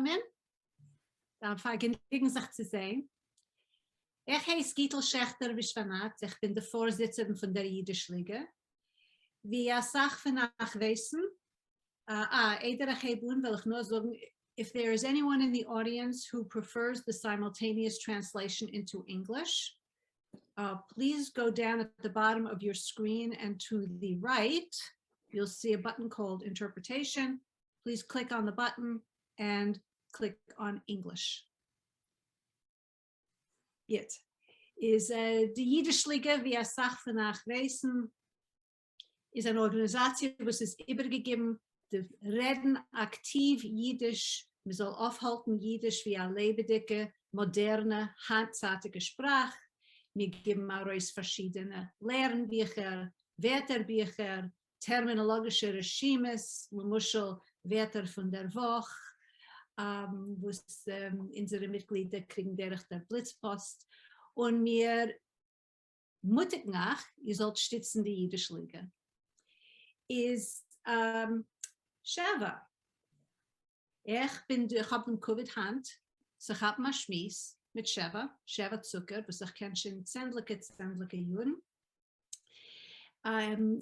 אַלעמען. אַ פֿאַרגעניגן זיך צו זען. איך הייס גיטל שעכטער-ווישוואַנאַט, איך בין די פֿאָרזיצערין פֿון דער ייִדיש-ליגע. ווי אַ סך פֿון אײַך ווייסן, אַ, איידער איך הייב אָן, וועל איך נאָר זאָגן, if there is anyone in the audience who prefers the simultaneous translation into English, please go down at the bottom of your screen and to the right, you'll see a button called interpretation. Please click on the button and click on English. גוט. איז די ייִדיש-ליגע, ווי אַ סך פֿון אײַך ווייסן, איז אַן אָרגאַניזאַציע, וואָס איז איבערגעגעבן, די רעדן אַקטיוו ייִדיש, מע זאָל אויפֿהאַלטן ייִדיש ווי אַ לעבעדיקע, מאָדערנע, הײַנטצײַטיקע שפּראַך. מיר גיבן אַרויס פֿאַרשיידענע לערנביכער, ווערטערביכער, טערמינאָלאָגישע רשימות, למשל ווערטער פֿון דער וואָך, וואָס אונדזערע מיטגלידער קריגן דורך דער בליצפּאָסט. און מיר מוטיקן אײַך, איר זאָלט שטיצן די ייִדיש-ליגע. איז שבֿע. איך בין, איך האָב דעם כּבֿוד הײַנט צו כאַפּן אַ שמועס מיט שבֿע, שבֿע צוקער, וואָס איך קען שוין צענדליקע, צענדליקע יאָרן.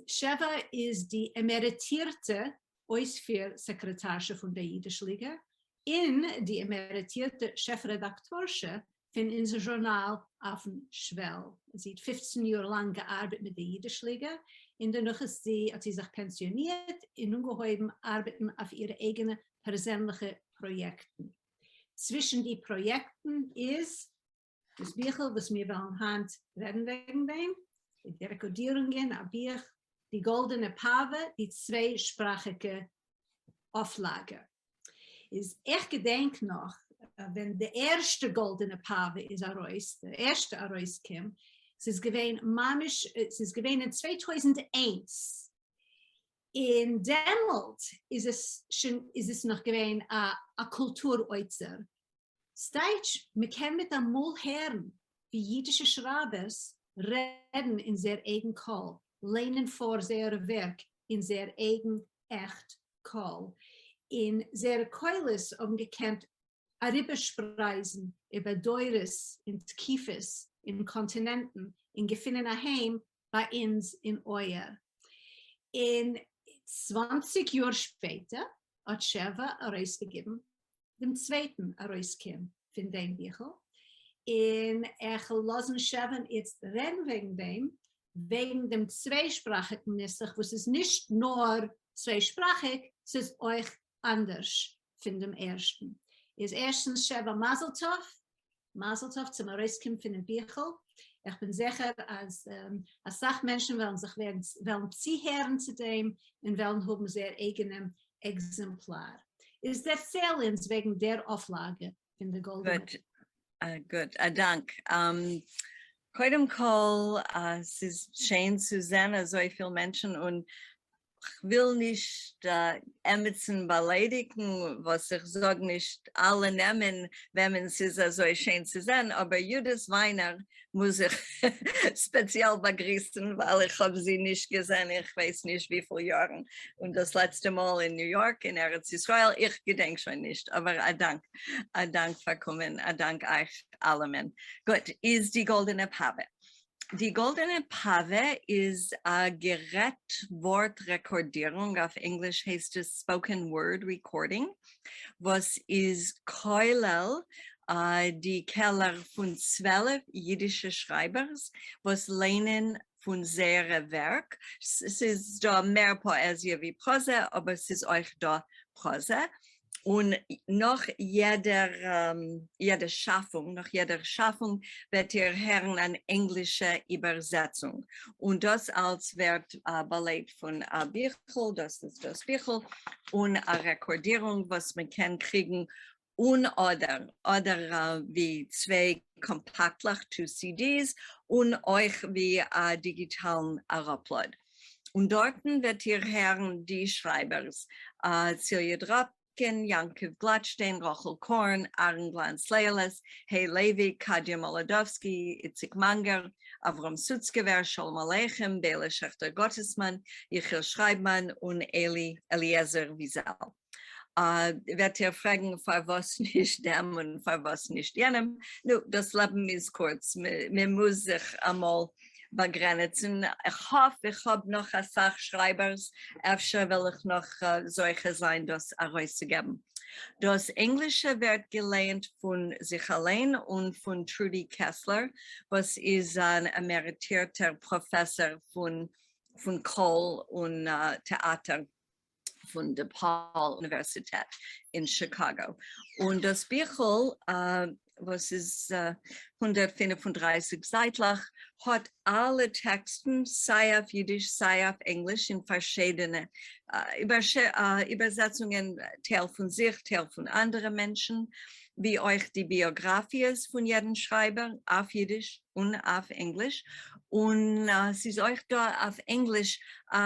שבֿע איז די עמעריטירטע אויספֿיר־סעקרעטאַרשע פֿון דער ייִדיש-ליגע און די עמעריטירטע שעף־רעדאַקטאָרשע פֿון אונדזער זשורנאַל אויפֿן שוועל. זי האָט 15 יאָר לאַנג געאַרבעט מיט דער ייִדיש-ליגע און דערנאָך איז זי, האָט זי זיך פּענסיאָנירט און אָנגעהויבן אַרבעטן אויף אירע אייגענע פּערזענלעכע פּראָיעקטן. צווישן די פּראָיעקטן איז דאָס ביכל, וואָס מיר וועלן הײַנט רעדן וועגן דעם, די רעקאָרדירונגען, אַ בוך, די גאָלדענע פּאַווע, די צוויישפּראַכיקע אויפֿלאַגע. איז איך געדענק נאָך, ווען די ערשטע גאָלדענע פּאַווע איז אַרויס, דער ערשטער אַרויסקום, ס'איז געווען ממש, ס'איז געווען אין 2001. און דעמאָלט איז עס שוין, איז עס נאָך געווען אַ, אַ קולטור־אוצר. ס'טייטש, מע קען מיט אַ מאָל הערן, ווי ייִדישע שרײַבערס רעדן אין זייער אייגן קול, לייענען פֿאָר זייערע ווערק אין זייער אייגן עכט קול. און זייערע קולות האָבן געקענט אַריבערשפּרײַזן איבער דורות און תּקופֿות און קאָנטינענטן און געפֿינען אַ היים בײַ אונדז אין אויער. און 20 יאָר שפּעטער האָט שבֿע אַרויסגעגעבן דעם צווייטן אַרויסקום פֿון דעם ביכל. און איך וועל לאָזן שבֿען איצט רעדן וועגן דעם, וועגן דעם צוויישפּראַכיקן נוסח, וואָס איז נישט נאָר צוויישפּראַכיק, ס'איז אויך אַנדערש פֿון דעם ערשטן. איז ערשטנס, שבֿע, מזל־טובֿ, מזל־טובֿ צום אַרויסקום פֿונעם ביכל. איך בין זיכער, אַז אַ סך מענטשן וועלן זיך ווערן, וועלן צוהערן צו דעם און וועלן האָבן זייער אייגענעם עקזעמפּלאַר. איז דערצייל אונדז וועגן דער אויפֿלאַגע פֿון די גאָלדענע. גוט, גוט, אַ דאַנק. קודם כּל, ס'איז שיין צו זען אַזוי פֿיל מענטשן און כ'וויל נישט עמעצן באַליידיקן, וואָס איך זאָג נישט אַלע נעמען, וועמען ס'איז אַזוי שיין צו זען, אָבער יודית וויינער מוז איך ספּעציעל באַגריסן, ווײַל איך האָב זי נישט געזען איך ווייס נישט וויפֿל יאָרן, און דאָס לעצטע מאָל אין ניו-יאָרק, אין ארץ-ישׂראל, איך געדענק שוין נישט, אָבער אַ דאַנק, אַ דאַנק פֿאַר קומען, אַ דאַנק אײַך אַלעמען. גוט, איז די גאָלדענע פּאַווע. די גאָלדענע פּאַווע איז אַ גערעדט וואָרט רעקאָרדירונג, אויף ענגליש הייסט עס spoken word recording, וואָס איז כּולל די קעלער פֿון 12 ייִדישע שרײַבערס, וואָס לייענען פֿון זייערע ווערק. ס'איז דאָ מער פּאָעזיע ווי פּראָזע, אָבער ס'איז אויך דאָ פּראָזע. און נאָך יעדער, יעדער שאַפֿונג, נאָך יעדער שאַפֿונג וועט איר הערן אַן ענגלישע איבערזעצונג. און דאָס אַלץ ווערט באַלעבט פֿון אַ ביכל, דאָס איז דאָס ביכל, און אַ רעקאָרדירונג, וואָס מען קען קריגן און אָדער, אָדער ווי צוויי קאָמפּאַקטלעך, two CDs, און אויך ווי אַ דיגיטאַלן אַראָפּלאָד. און דאָרטן וועט איר הערן די שרײַבערס, ציליע דראָפּקין, יעקבֿ גלאַטשטיין, רחל קאָרן, אַהרן גלאַנץ-לעלעס, ה' לוי, קאַדיע מאָלאָדאָווסקי, איציק מאַנגער, אַבֿרהם סוצקעווער, שלום-עליכם, בעלע שעכטער-גאָטעסמאַן, יחיאל שרײַבמאַן און אלי אליעזר וויזעל. וועט איר פֿרעגן, פֿאַר וואָס נישט דעם און פֿאַר וואָס נישט יענעם? נו, דאָס לעבן איז קורץ, מע מוז זיך אַ מאָל באַגרענעצן. איך האָף, איך האָב נאָך אַ סך שרײַבערס, אפֿשר וועל איך נאָך זוכה זײַן דאָס אַרויסצוגעבן. דאָס ענגלישע ווערט געלייענט פֿון זיך אַליין און פֿון טרודי קעסלער, וואָס איז אַן עמעריטירטער פּראָפֿעסאָר פֿון פֿון קול און טעאַטער פֿון דעפּאַול אוניווערסיטעט אין שיקאַגאָ. און דאָס ביכל, וואָס איז 135 זײַטלעך, האָט אַלע טעקסטן סײַ אויף ייִדיש, סײַ אויף ענגליש אין פֿאַרשיידענע איבערזעצונגען, טייל פֿון זיך, טייל פֿון אַנדערע מענטשן, ווי אויך די ביאָגראַפֿיעס פֿון יעדן שרײַבער אויף ייִדיש און אויף ענגליש. און ס'איז אויך דא אויף ענגליש א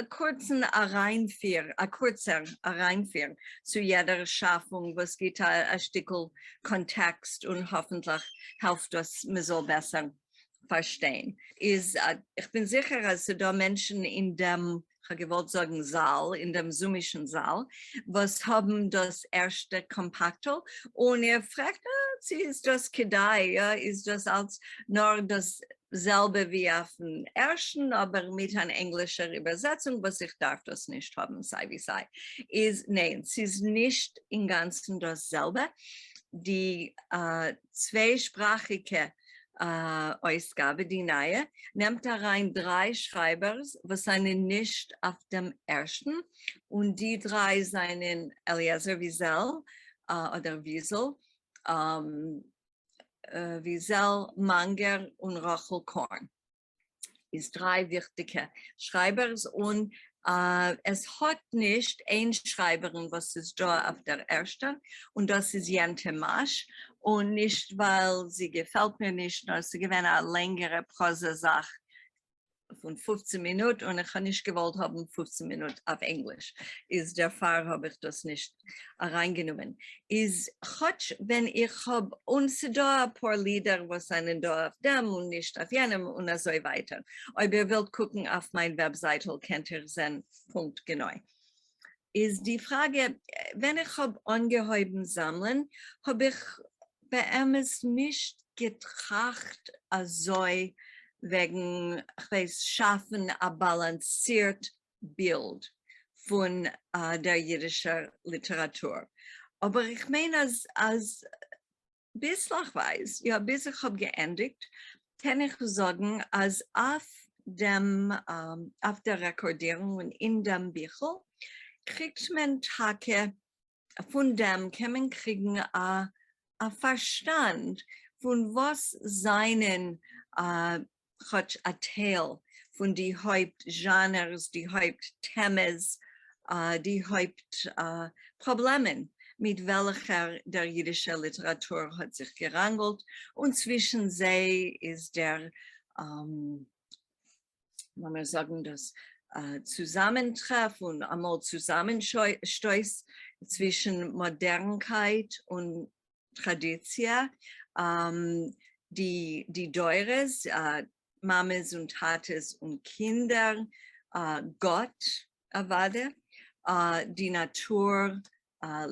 קורצן אריינפיר, א קורצער אריינפיר צו יעדער שאפונג וואס גיט א שטיקל קאנטעקסט און האפנטליך העלפט דאס מ'זאל בעסער פארשטיין. איז איך בין זיכער אז ס'דא מענטשן אין דעם כ'האב געוואלט זאגן זאל, אין דעם זומישן זאל, וואס האבן דאס ערשטע קאמפאקטל, און איר פרעגט אה, צו איז דאס כדאי, יא, איז דאס אלץ נאר דאס זעלבע ווי אויפן ערשטן, אבער מיט אן ענגלישער איבערזעצונג, וואס איך דארף דאס נישט האבן סיי ווי סיי, איז ניין, ס'איז נישט אינגאנצן דאס זעלבע, די צוויי-שפראכיגע אויסגאבע, די נייע, נעמט אריין דריי שרייבערס וואס זענען נישט אויף דעם ערשטן, און די דריי זענען אליעזר וויזעל, אדער וויזל, וויזעל, מאנגער און רחל קארן. איז דריי וויכטיגע שרייבערס און עס האט נישט איין שרייבערין וואס איז דא אויף דער ערשטער און דאס איז יענטע מאש און נישט ווייל זי געפעלט מיר נישט נאר עס איז געווען א לענגערע פראזע זאך פון 15 מינוט און איך האב נישט געוואלט האבן 15 מינוט אויף ענגליש איז דערפאר האב איך דאס נישט אריינגענומען איז כאטש ווען איך האב און ס'דא אפאר לידער וואס זענען דא אויף דעם און נישט אויף יענעם און אזוי ווייטער, אויב איר ווילט קוקן אויף מיין וועבזייטל קענט איר זען פונקט גענוי. איז די פראגע, ווען איך האב אנגעהויבן זאמלען האב איך באמת נישט געטראכט אזוי וועגן כ'ווייס שאפן א באלאנסירט בילד פון דער יידישער ליטעראַטור. אָבער איך מיין אַז אַז ביסלעכווייז, יאָ, ביז איך האָב געענדיקט, קען איך זאָגן אַז אויף דעם אויף דער רעקאָרדירונג און אין דעם ביכל קריגט מען טאַקע פון דעם קען מען קריגן א א פארשטאנד פון וואס זענען כאטש א טייל פון די הויפט זשאנערס, די הויפט טעמעס, די הויפט פראבלעמען מיט וועלכער דער אידישער ליטעראטור האט זיך געראנגלט, און צווישן זיי איז דער לאמיר זאגן דאס צוזאמענטרעף און אמאל צוזאמענשטויס צווישן מאדערנקייט און טראדיציע, די די דורות, מאמעס און טאטעס און קינדער, גאט אוודאי, די נאטור,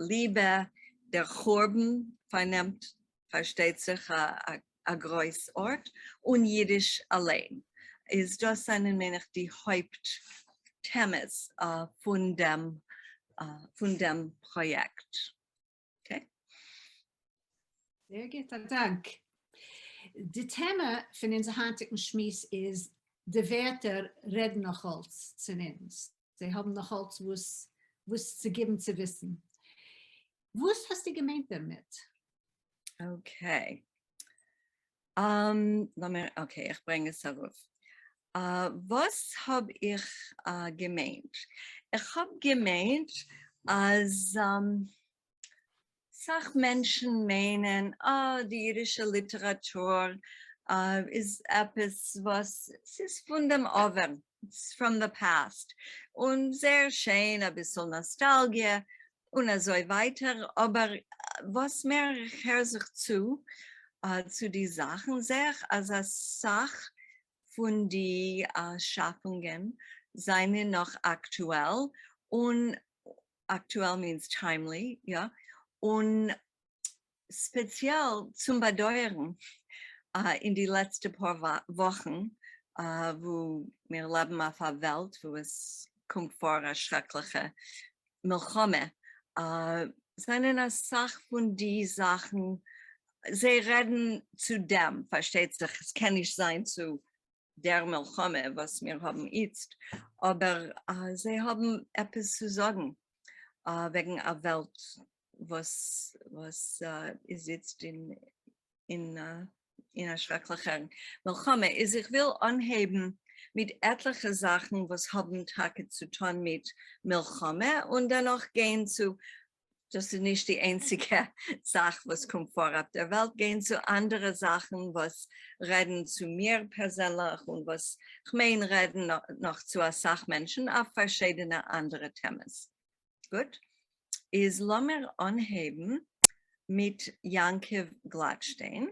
ליבע, דער חורבן פארנעמט פארשטייט זיך א גרויס ארט, און אידיש אליין. איז דאס זענען מיין איך די הויפט טעמעס פון דעם פון דעם פראיעקט. Okay. זייער גוט, א דאנק. די טעמע פון אונזער היינטיגן שמועס איז די ווערטער רעדן נאך אלץ צו אונז, זיי האבן נאך אלץ וואס וואס צו גיבן צו וויסן. וואס האסטו געמיינט דערמיט? Okay. לאמיר, okay, איך ברענג עס ארויף. וואס האב איך געמיינט? איך האב געמיינט אז סאך מענטשן מיינען אה, די אידישע ליטעראטור איז עפעס וואס ס'איז פון דעם עבר, it's from the past, און זייער שיין, אביסל נאסטאלגיע און אזוי ווייטער, אבער וואס מער איך הער זיך צו צו די זאכן זעה איך אז אסאך פון די שאפונגען זענען נאך אקטועל און אַקטועל means timely, יאָ, און ספּעציעל צום באַדויערן אין די לעצטע פּאָר וואָכן, וווּ מיר לעבן אויף אַ וועלט וווּ עס קומט פֿאָר אַ שרעקלעכע מלחמה, זענען אַ סך פֿון די זאַכן, זיי רעדן צו דעם, פֿאַרשטייט זיך, עס קען נישט זײַן צו דער מלחמה וואס מיר האבן איצט, אבער זיי האבן עפעס צו זאגן וועגן א וועלט וואס וואס איז איצט אין אין אין א שרעקליכער מלחמה. איז איך וויל אנהייבן מיט עטליכע זאכן וואס האבן טאקע צו טון מיט מלחמה, און דערנאך גיין צו דאס איז נישט די איינציגע זאך וואס קומט פאר אויף דער וועלט, גיין צו אנדערע זאכן וואס רעדן צו מיר פערזענליך און וואס כ'מיין רעדן נאך צו אסאך מענטשן אויף פארשידענע אנדערע טעמעס. גוט, איז לאמיר אנהייבן מיט יעקב גלאטשטיין.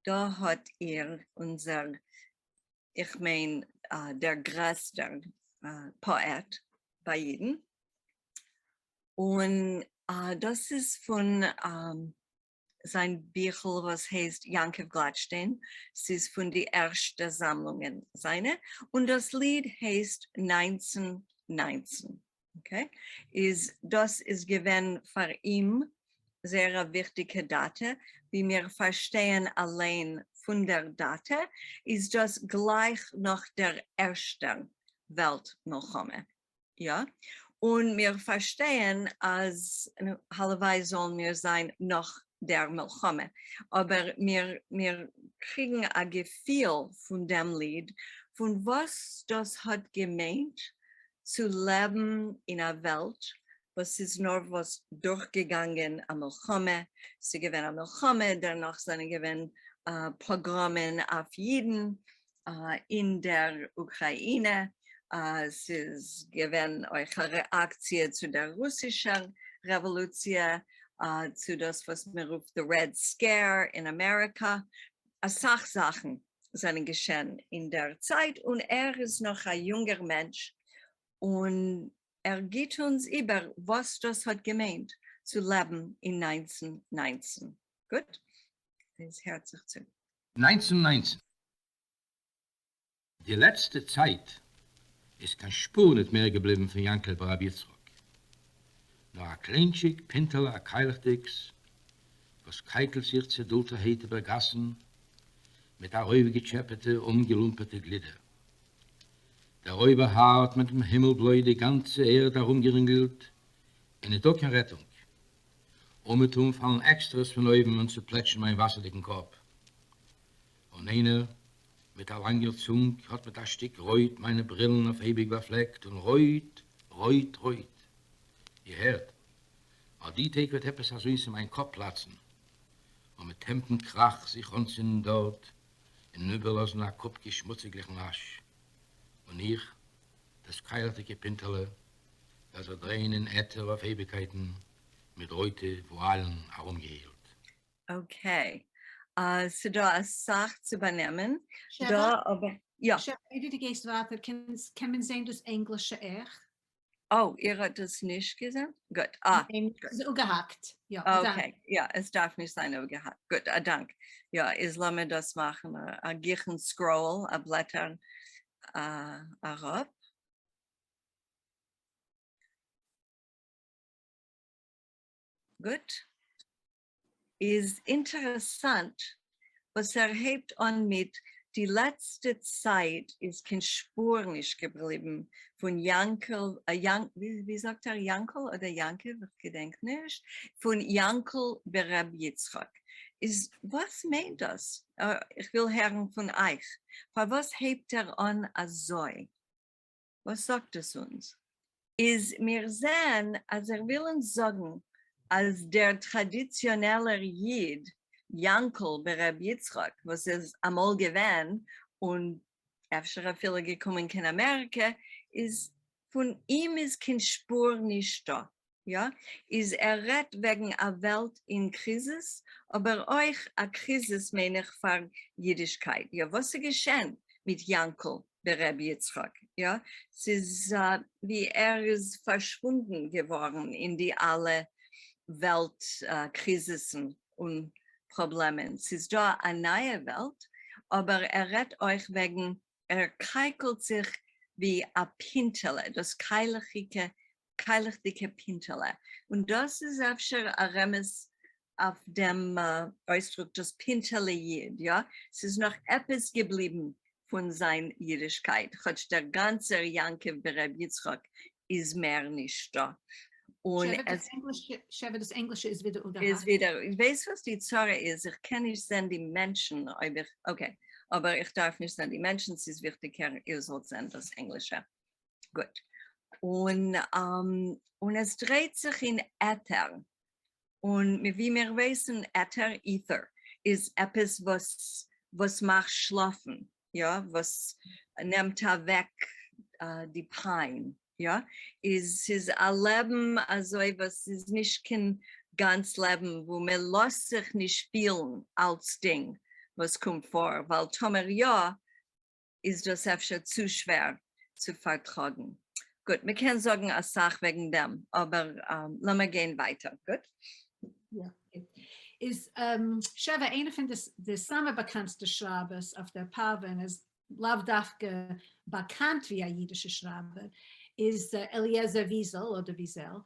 דא האט איר אונזער, איך מיין דער גרעסטער פאעט ביי אידן. און דאס איז פון זיין ביכל וואס הייסט יעקב גלאטשטיין, ס'איז פון די ערשטע זאמלונגען זיינע, און דאס ליד הייסט 1919. Okay, איז דאס איז געווען פאר אים זייער א וויכטיגע דאטע, ווי מיר פארשטייען אליין פון דער דאטע, איז דאס גלייך נאך דער ערשטער וועלט מלחמה. יא, און מיר פארשטייען אז הלוואי זאלן מיר זיין נאך דער מלחמה, אבער מיר מיר קריגן א געפיל פון דעם ליד פון וואס דאס האט געמיינט צו לעבן אין א וועלט וואס איז נארוואס דורכגעגאנגען א מלחמה, ס'איז געווען א מלחמה, דערנאך זענען געווען פאגראמען אויף אידן אין דער אוקראינע, ס'איז געווען אויך א רעאקציע צו דער רוסישער רעוואלוציע, צו דאס וואס מען רופט the Red Scare אין אמעריקא, אסאך זאכן זענען געשען אין דער צייט, און ער איז נאך א יונגער מענטש, און ער גיט אונז איבער וואס דאס האט געמיינט צו לעבן אין 1919. גוט, איז הערט זיך צו. 1919. די לעצטע צייט איז קיין שפור ניט מער געבליבן פון יאנקל ברב יצחק, נאר א קליינטשיק פינטעלע א קיילעכדיקס, וואס קייקלט זיך צעדולטערהייט איבער גאסן מיט ארויפגעטשעפעטע אומגעלומפערטע גלידער. דער אויבערהאר האט מיט דעם הימל-בלוי די גאנצע ערד ארומגערינגלט, און ניטא קיין רעטונג. אומעטום פאלן עקסטרעס פון אויבן און צעפלעטשן מיין וואסערדיגן קאפ. און איינער מיט א לאנגער צונג האט מיט א שטיק רויט מיינע ברילן אויף אייביג באפלעקט און רויט, רויט, רויט. איר הערט? אט די טעג וועט עפעס אזוינס אין מיין קאפ פלאצן און מיט טעמפן קראך זיך אנצינדן דארט און איבערלאזן א קופקע שמוציגליכן אש. און איך, דאס קיילעכדיגע פינטעלע, וועל זיך דרייען אין עטער אויף אייביגקייטן מיט רויטע וואואלן ארומגעהילט. Okay, ס'דא אסאך צו באנעמען שבע, דא, אבער יא. שבע, איידער דו גייסט ווייטער, קען מען זען דאס ענגלישע איך? Oh, איר האט דאס נישט געזען? גוט, אה. ניין, ס'איז אפגעהאקט. יא, א דאנק. Okay, יא, עס דארף נישט זיין אפגעהאקט. גוט, א דאנק. יא, איז לאמיר דאס מאכן א גיכן scroll, א בלעטער אראפ. גוט. איז אינטערעסאנט וואס ער הייבט אן מיט די לעצטע צייט איז קיין שפור נישט געבליבן פון יאנקל, ווי זאגט ער יאנקל אדער יאנקב איך געדענק נישט, פון יאנקל ברב יצחק, איז וואס מיינט דאס? איך וויל הערן פון אייך, פארוואס הייבט ער אן אזוי? וואס זאגט עס אונז? איז מיר זעהן אז ער וויל אונז זאגן אז דער טראדיציאנעלער איד יאנקל ברב יצחק וואס איז אמאל געווען און אפשר אפילו געקומען קיין אמעריקע איז פון אים איז קיין שפור נישטא, יא, איז ער רעדט וועגן א וועלט אין קריזיס, אבער אויך א קריזיס מיין איך פאר אידישקייט, יא, וואס איז געשען מיט יאנקל? בר' יצחק, יא, ס'איז ווי ער איז פארשוואונדן געווארן אין די אלע וועלט קריזיסן און פראבלעמען, ס'איז דא א נייע וועלט, אבער ער רעדט אויך וועגן ער קייקלט זיך ווי א פינטעלע, דאס קיילעכיגע קיילעכדיגע פינטעלע, און דאס איז אפשר א רמז אויף דעם אויסדרוק דאס פינטעלע איד, יא, ס'איז נאך עפעס געבליבן פון זיין אידישקייט, כאטש דער גאנצער יעקב בר' יצחק איז מער נישטא, און עס. שבע דאס ענגלישע איז ווידער אפגעהאקט. איז ווידער, ווייסט וואס די צרה איז, איך קען נישט זען די מענטשן אויב איך, okay, אבער איך דארף נישט זען די מענטשן, ס'איז וויכטיגער איר זאלט זען דאס ענגלישע. גוט. און און עס דרייט זיך אין עטער, און ווי מיר ווייסן עטער, ether, איז עפעס וואס וואס מאכט שלאפן, יא, וואס נעמט אוועק די פיין, יא, איז ס'איז א לעבן אזוי וואס איז נישט קיין גאנץ לעבן וואו מען לאזט זיך נישט פילן אלצדינג וואס קומט פאר, ווייל טאמער יא איז דאס אפשר צו שווער צו פארטראגן. גוט, מען קען זאגן אסאך וועגן דעם, אבער לאמיר גיין ווייטער, גוט? יא, איז שבע איינע פון די סאמע באקאנטסטע שרייבערס אויף דער פאווע, און איז לאו דווקא באקאנט ווי א אידישע שרייבער, איז אליעזר וויזעל אדער וויזעל.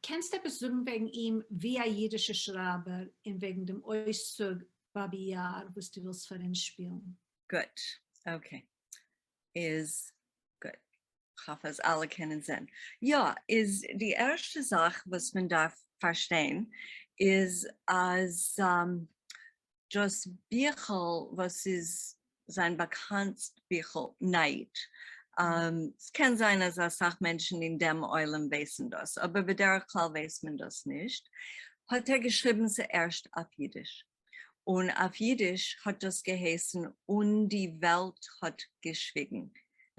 קענסט עפעס זאגן וועגן אים ווי א אידישע שרייבער און וועגן דעם אויסצוג באבי יאר וואס דו ווילסט פאר אונז שפילן? גוט, okay. איז גוט. כ'האף אז אלע קענען זען. יא, איז די ערשטע זאך וואס מען דארף פארשטיין איז אז דאס ביכל וואס איז זיין באקאנטסט ביכל נייט, ס'קען זיין אז אסאך מענטשן אין דעם עולם ווייסן דאס, אבער בדרך כלל ווייסט מען דאס נישט, האט ער געשריבן צוערשט אויף אידיש. און אויף אידיש האט דאס געהייסן און די וועלט האט געשוויגן,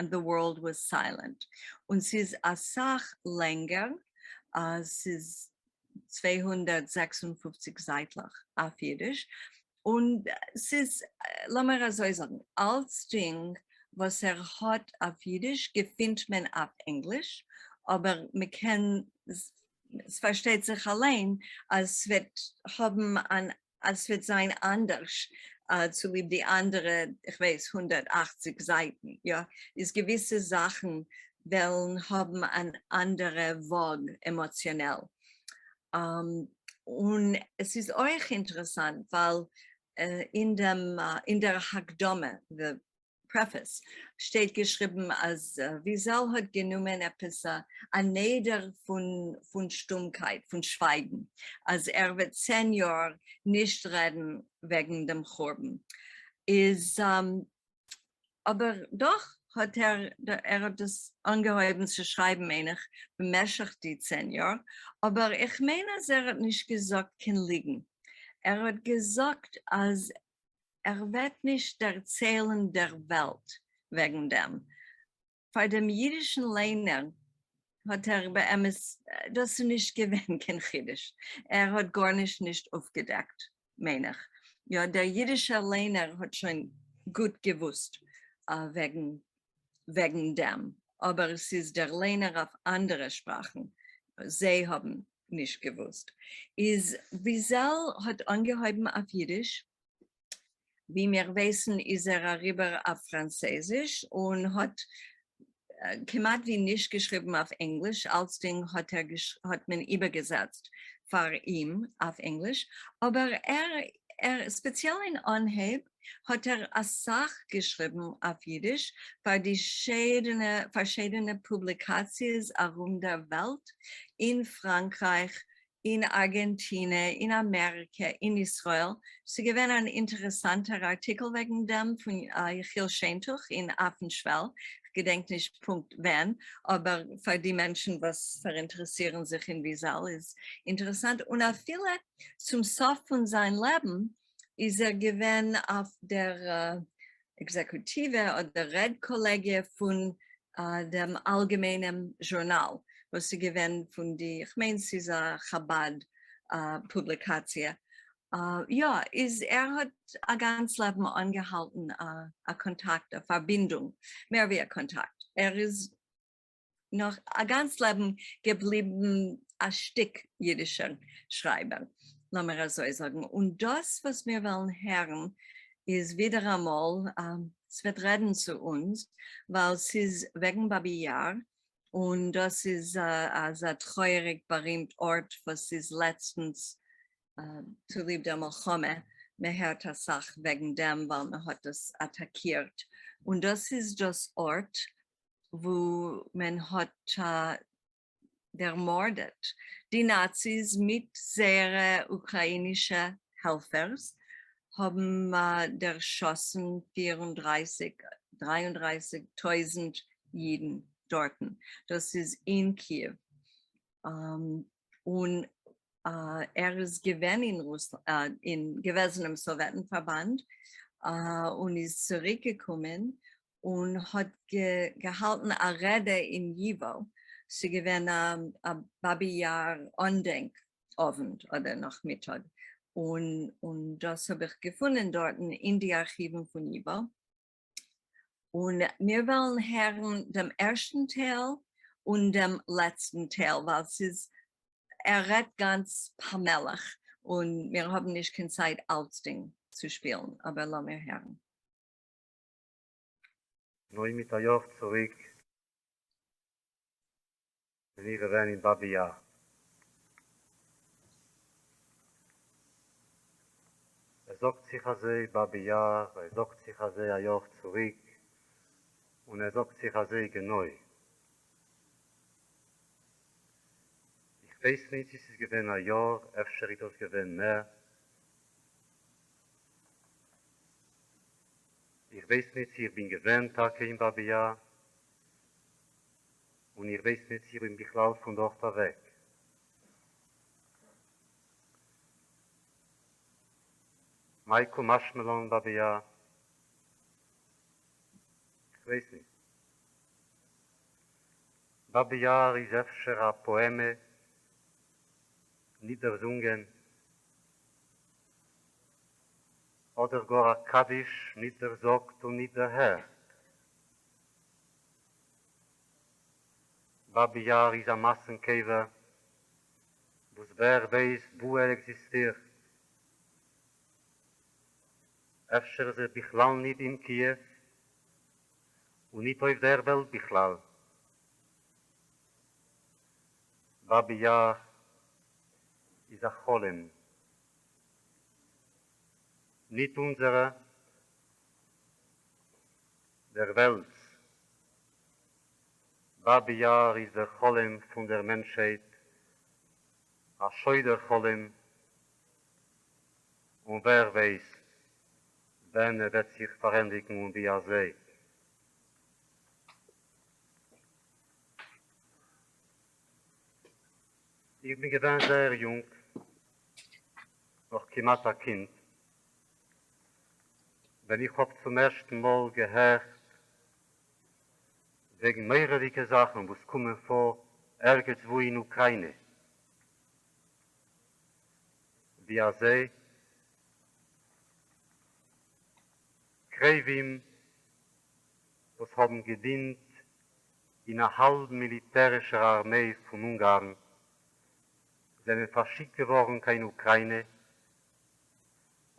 and the world was silent, און ס'איז אסאך לענגער, ס'איז 256 זייטלעך אויף אידיש, און ס'איז, לאמיר אזוי זאגן, אלצדינג וואס ער האט אויף אידיש געפינט מען אויף ענגליש, אבער מ'קען ס'פארשטייט זיך אליין אז ס'וועט האבן אן אז ס'וועט זיין אנדערש צוליב די אנדערע כ'ווייס 180 זייטן, יא, איז געוויסע זאכן וועלן האבן אן אנדערע וואג עמאציאנעל. און עס איז אויך אינטערעסאנט ווייל אין דעם אין דער הקדמה, preface, שטייט געשריבן אז וויזעל האט גענומען עפעס א נדר פון שטומקייט, פון שווייגן, אז ער וועט 10 יאר נישט רעדן וועגן דעם חורבן. איז אבער דאך האט ער, ער האט דאס אנגעהויבן צו שרייבן מיין איך במשך די 10 יאר, אבער איך מיין אז ער האט נישט געזאגט קיין ליגן. ער האט געזאגט אז ער וועט נישט דערציילן דער וועלט וועגן דעם. פאר דעם אידישן ליינער האט ער באמת, דאס איז נישט געווען קיין חידוש, ער האט גארנישט נישט אויפגעדעקט, מיין איך. יא, דער אידישער ליינער האט שוין גוט געוואוסט וועגן וועגן דעם, אבער עס איז דער ליינער אויף אנדערע שפראכן, זיי האבן נישט געוואוסט. איז וויזעל האט אנגעהויבן אויף אידיש, ווי מיר ווייסן איז ער אריבער אויף פראנצעזיש און האט כמעט ווי נישט געשריבן אויף ענגליש, אלצדינג האט ער האט מען איבערגעזעצט פאר אים אויף ענגליש, אבער ער ער ספעציעל אין אנהייב האט ער אסאך געשריבן אויף אידיש פאר די פארשידענע פובליקאציעס ארום דער וועלט, אין פראנקרייך, אין ארגענטינע, אין אמעריקע, אין ישראל. ס'איז געווען אן אינטערעסאנטער ארטיקל וועגן דעם פון יחיאל שיינטוך אין אויפן שוועל, כ'געדענק נישט פונקט ווען, אבער פאר די מענטשן וואס פאראינטערעסירן זיך אין וויזעל איז אינטערעסאנט, און אפילו צום סוף פון זיין לעבן איז ער געווען אויף דער עקזעקוטיווע אדער רעדקאלעגיע פון דעם אלגעמיינעם זשורנאל, וואס איז געווען פון די, כ'מיין ס'איז א חבד פובליקאציע. יא, איז ער האט א גאנץ לעבן אנגעהאלטן א קאנטאקט, א פארבינדונג, מער ווי א קאנטאקט, ער איז נאך א גאנץ לעבן געבליבן א שטיק אידישער שרייבער, לאמיר אזוי זאגן, און דאס וואס מיר וועלן הערן איז ווידעראמאל, ס'וועט רעדן צו אונז, ווייל ס'איז וועגן באבי יאר, און דאס איז אזא טרויעריג בארימט ארט וואס איז לעצטנס צוליב דער מלחמה, מען הערט אסאך וועגן דעם ווייל מען האט עס אטאקירט, און דאס איז דאס ארט וואו מען האט דערמארדעט די נאציס מיט זייערע אוקראינישע העלפערס האבן דערשאסן 34, 33 טויזנט אידן דארטן, דאס איז אין קיעוו, און ער איז געווען אין רוסלאנד, אין געוועזענעם סאוועטן פארבאנד, און איז צוריק געקומען און האט געהאלטן א רעדע אין ייוואו, ס'איז געווען א באבי יאר אנדענק אוונט אדער נאכמיטאג, און דאס האב איך געפונען דארטן אין די ארכיוון פון ייוואו. און מיר וועלן הערן דעם ערשטן טייל און דעם לעצטן טייל, ווייל ס'איז, ער רעדט גאנץ פאמעליך און מיר האבן נישט קיין צייט אלצדינג צו שפילן, אבער לאמיר הערן. נוי מיט א יאר צוריק בין איך געווען אין באבי יאר. עס זאגט זיך אזוי באבי יאר, עס זאגט זיך אזוי א יאר צוריק, און עס זאגט זיך אזוי גענוי. איך ווייס ניט צי ס'איז געווען א יאר, אפשר איז דאס געווען מער. איך ווייס ניט צי איך בין געווען טאקע אין באבי יאר. און איך ווייס ניט צי איך בין בכלל פון דארט אוועק. מאי קא משמע לן באבי יאר? איך ווייס ניט. באבי יאר איז אפשר א פאעמע ניט דערזונגען, אדער גאר א קדיש ניט דערזאגט און ניט דערהערט. באבי יאר איז א מאסן קבר וואס ווער ווייסט וואו ער עקזיסטירט. אפשר איז ער בכלל ניט אין קיעוו און ניט אויף דער וועלט בכלל. באבי יאר איז א חלום. ניט אונזערע. דער וועלטס. באבי יאר איז דער חלום פון דער מענטשהייט, א שוידער חלום, און ווער ווייסט ווען ער וועט זיך פארענדיגן און ווי אזוי. איך בין געווען זייער יונג, נאך כמעט א קינד, ווען איך האב צום ערשטן מאל געהערט וועגן מורא'דיגע זאכן וואס קומען פאר ערגעץ וואו אין אוקריינע, ווי אזוי קרובים וואס האבן געדינט אין א האלב מיליטערישער ארמעי פון אונגארן זענען פארשיקט געווארן קיין אוקריינע,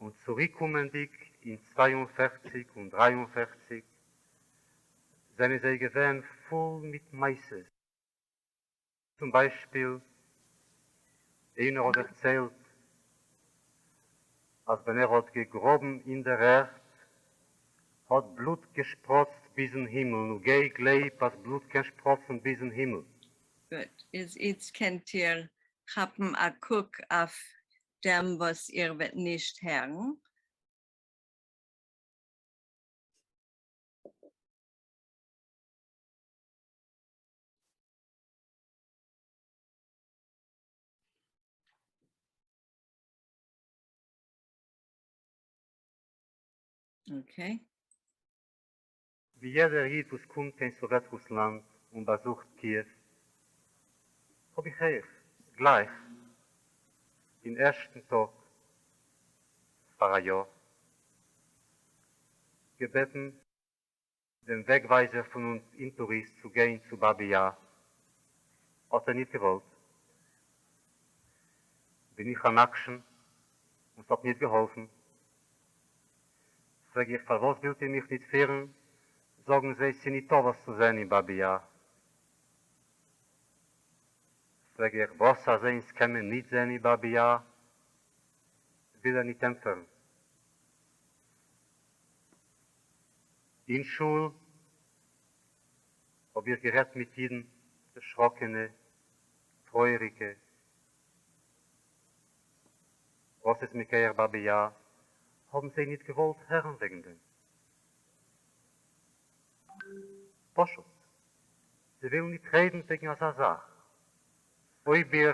און צוריקקומענדיג אין 42 און 43 זענען זיי געווען פול מיט מעשות. צום ביישפיל, איינער האט דערציילט אז ווען ער האט געגראבן אין דער ערד האט בלוט געשפראצט ביזן הימל, נו גיי גלייב אז בלוט קען שפראצן ביזן הימל. גוט, איז איצט קענט איר כאפן א קוק אויף דעם וואס איר וועט נישט הערן. Okay. ווי יעדער איד וואס קומט קיין סאוועט רוסלאנד און באזוכט קיעוו, האב איך אויך גלייך אין ערשטן טאג פאראיאר, געבעטן דעם וועגווייזער פון אינטוריסט צו גיין צו באבי יאר, האט ער ניט געוואלט. בין איך אן עקשן און ס'האט ניט געהאלפן. פרעג איך פארוואס ווילט איר מיך ניט פירן, זאגן זיי ס'ניטא וואס צו זען אין באבי יאר. פרעג איך וואס אזוינס קען מען ניט זען אין באבי יאר, וויל ער ניט ענטפערן. אין שול האב איך גערעדט מיט אידן, דערשראקענע, טרויעריגע, וואס איז מכח באבי יאר, האבן זיי ניט געוואלט הערן וועגן דעם. פשוט, זיי ווילן ניט רעדן וועגן אזא זאך. אויב איר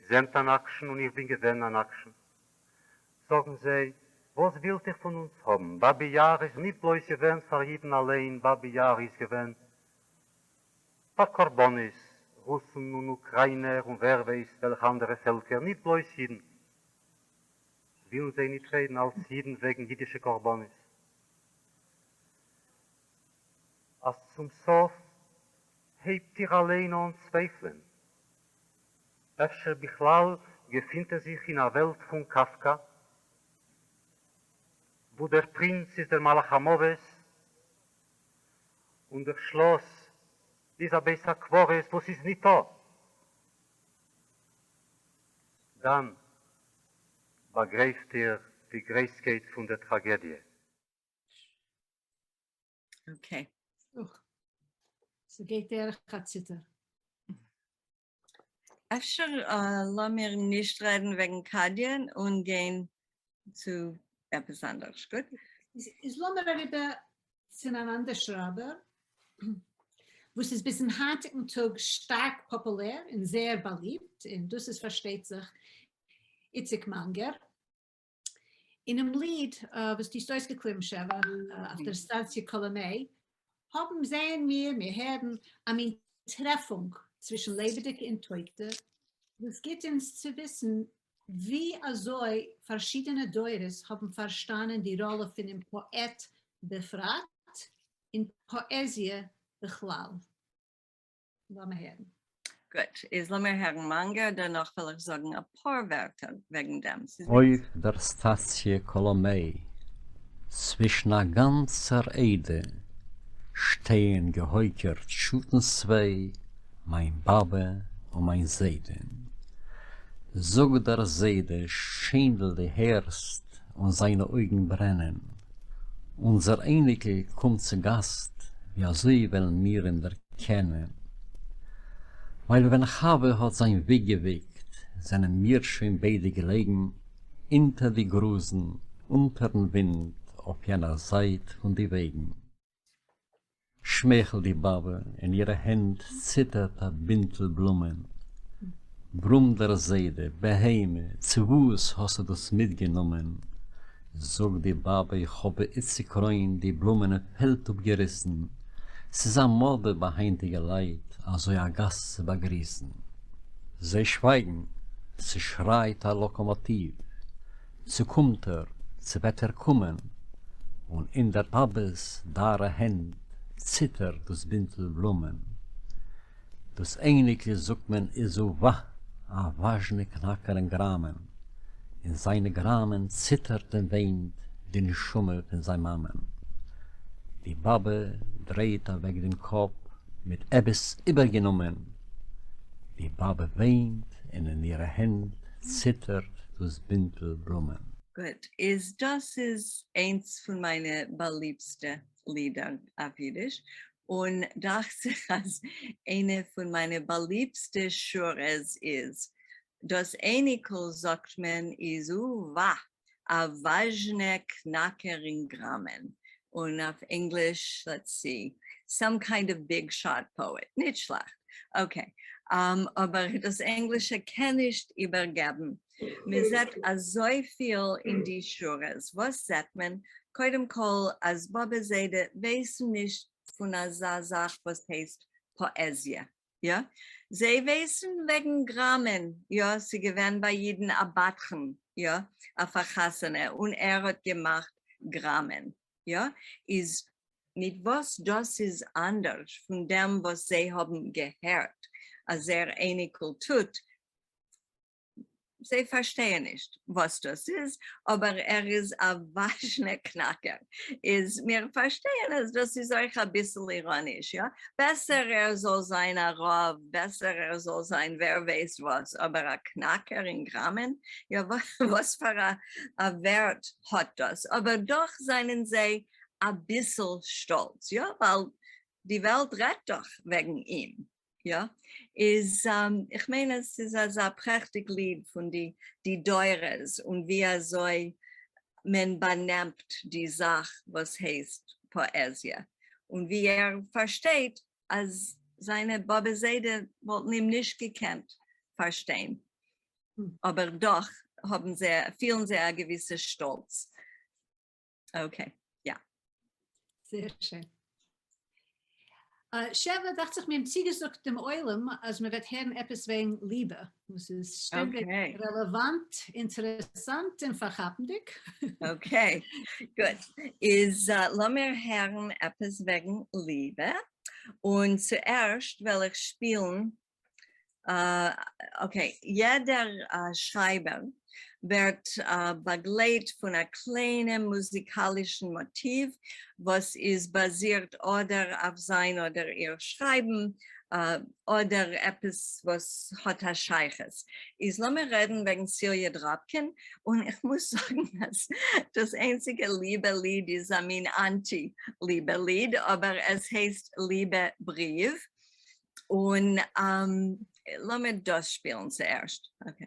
זענט אן עקשן און איך בין געווען אן עקשן, זאגן זיי, וואס ווילט איר פון אונז האבן? באבי יאר איז ניט בלויז געווען פאר אידן אליין, באבי יאר איז געווען פאר קרבנות, רוסן און אוקריינער און ווער ווייסט וועלכע אנדערע פעלקער, ניט בלויז אידן. ווילן זיי ניט רעדן אלס אידן וועגן אידישע קרבנות. אז צום סוף הייבט איר אליין אן צווייפלען. אפשר בכלל געפינט איר זיך אין א וועלט פון קאפקא, וואו דער פרינץ איז דער מלאך המוות, און דער שלאס איז א בית הקברות וואס איז ניטא. דאן באגרייפט איר די גרויסקייט פון דער טראגעדיע. Okay. ס'גייט דורך א ציטער. אפשר לאמיר נישט רעדן וועגן קאדיען און גיין צו עפעס אנדערש, גוט? איז לאמיר אריבער צו אן אנדער שרייבער וואס איז ביזן היינטיגן טאג שטארק פאפולער און זייער באליבט, און דאס איז פארשטייט זיך איציק מאנגער. אינעם ליד וואס דו האסט אויסגעקליבן שבע, אויף דער סטאנציע קאלאמעי, האבן, זעען מיר, מיר הערן, א מין טרעפונג צווישן לעבעדיגע און טויטע, וואס גיט אונז צו וויסן ווי אזוי פארשידענע דורות האבן פארשטאנען די ראלע פונעם פאעט בפרט און פאעזיע בכלל. לאמיר הערן. גוט, איז לאמיר הערן מאנגער, דערנאך וועל איך זאגן אפאר ווערטער וועגן דעם. אויף דער סטאציע קאלאמעי, צווישן א גאנצער עדה, שטייען געהויקערט שאטנס צוויי, מיין באבע און מיין זיידע. זאגט דער זיידע, שיינדל דו הערסט, און זיינע אויגן ברענען. אונזער אייניקל קומט צו גאסט, ווי אזוי וועלן מיר אים דערקענען? ווייל ווען חווה האט זיין וויג געוויגט, זענען מיר שוין ביידע געלעגן אונטער די גראזן, אונטערן ווינט, אויף יענער זייט פון די וועגן. שמייכלט די באבע, אין אירע הענט ציטערט א בינטל בלומען. ברומט דער זיידע, בהמה, צו וואס האסטו דאס מיטגענומען? זאגט די באבע, איך האב ביי איציק קרוין די בלומען אין פעלד אפגעריסן, ס'איז א מאדע ביי היינטיגע לייט אזוי א גאסט צו באגריסן. זיי שווייגן, ס'שרייט א לאקאמאטיוו. צו קומט ער, צו וועט ער קומען, און אין דער באַבעס דאַרע הענט ציטערט דאָס בינטל בלומען. דאָס אייניקל, זאָגט מען, איז אָ-וואַ, אַ וואַזשנע קנאַקער אין גראַמען. אין זיינע גראַמען ציטערט און וויינט די נשמה פון זיין מאַמען. די באַבע דרייט אַוועק דעם קאָפּ מיט עפּעס איבערגענומען. די באַבע וויינט און אין אירע הענט ציטערט דאס בינטל בלומען. גוט, איז דאס איז איינס פון מיינע באליבסטע לידער אויף אידיש, און דאכט זיך אז איינע פון מיינע באליבסטע שורות איז, דאס אייניקל זאגט מען איז או-וואה, א וואזשנע קנאקער אין גראמען, און אויף ענגליש, let's see, some kind of big shot poet, נישט שלעכט, okay, אבער דאס ענגלישע קען נישט איבערגעבן, מען זעט אזויפיל אין די שורות, וואס זעט מען? קודם כל אז באבע זיידע ווייסן נישט פון אזא זאך וואס הייסט פאעזיע, יא, זיי ווייסן וועגן גראמען, יא, ס'געווען ביי אידן א בדחן. יא, אויף א חתונה און ער האט געמאכט גראמען, יא, איז מיט וואס דאס איז אנדערש פון דעם וואס זיי האבן געהערט אז זייער אייניקל טוט, זיי פארשטייען נישט וואס דאס איז, אבער ער איז א וואזשנע קנאקער, איז מיר פארשטייען אז דאס איז אויך אביסל איראניש, יא? בעסער ער זאל זיין א רב, בעסער ער זאל זיין ווער ווייסט וואס, אבער א קנאקער אין גראמען? יא, וואס פאר א ווערט האט דאס? אבער דאך זענען זיי אביסל שטאלץ, יא? ווייל די וועלט רעדט דאך וועגן אים, יא, איז איך מיין אז ס'איז אזא פרעכטיג ליד פון די די דורות און ווי אזוי מען באנעמט די זאך וואס הייסט פאעזיע, און ווי ער פארשטייט אז זיינע באבע זיידע וואלטן אים נישט געקענט פארשטיין, אבער דאך האבן זיי פילן זיי א געוויסע שטאלץ. Okay, יא. זייער שיין. שבע, דאכט זיך מיר האבן צוגעזאגט דעם עולם אז מען וועט הערן עפעס וועגן ליבע, וואס איז שטענדיג רעלעוואנט, אינטערעסאנט און פארכאפנדיג. Okay, גוט. איז לאמיר הערן עפעס וועגן ליבע, און צוערשט וועל איך שפילן okay, יעדער שרייבער ווערט באגלייט פון א קליינעם מוזיקאלישן מאטיוו וואס איז באזירט אדער אויף זיין אדער איר שרייבן אדער עפעס וואס האט א שייכות. איז לאמיר רעדן וועגן ציליע דראפקין, און איך מוז זאגן אז דאס איינציגע ליבע ליד איז א מין אנטי ליבע ליד, אבער עס הייסט ליבע בריוו, און לאמיר דאס שפילן צוערשט. Okay.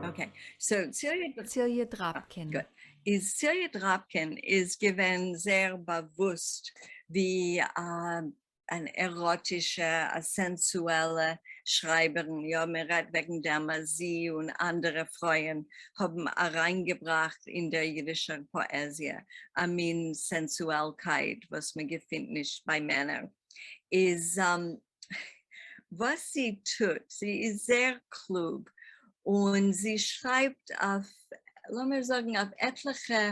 Okay, so ציליע דראפקין. איז ציליע דראפקין איז געווען זייער באוואוסט ווי אן עראטישע, א סענסועלע שרייבערין, יא מען רעדט וועגן דעם אז זי און אנדערע פרויען האבן אריינגעבראכט אין דער אידישער פאעזיע א מין סענסועלקייט וואס מען געפינט נישט ביי מענער, איז וואס זי טוט, זי איז זייער קלוג און זי שרייבט אויף, לאמיר זאגן אויף עטליכע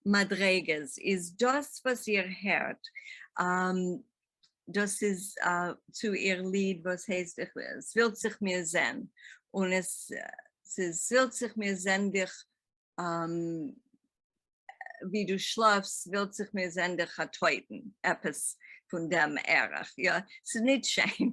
מדריגות, איז דאס וואס איר הערט, דאס איז צו איר ליד וואס הייסט עס ווילט זיך מיר זען, און עס ווילט זיך מיר זען דיך ווי דו שלאפסט ווילט זיך מיר זען דיך א טויטן, עפעס פון דעם ערך, יא, ס'איז ניט שיין.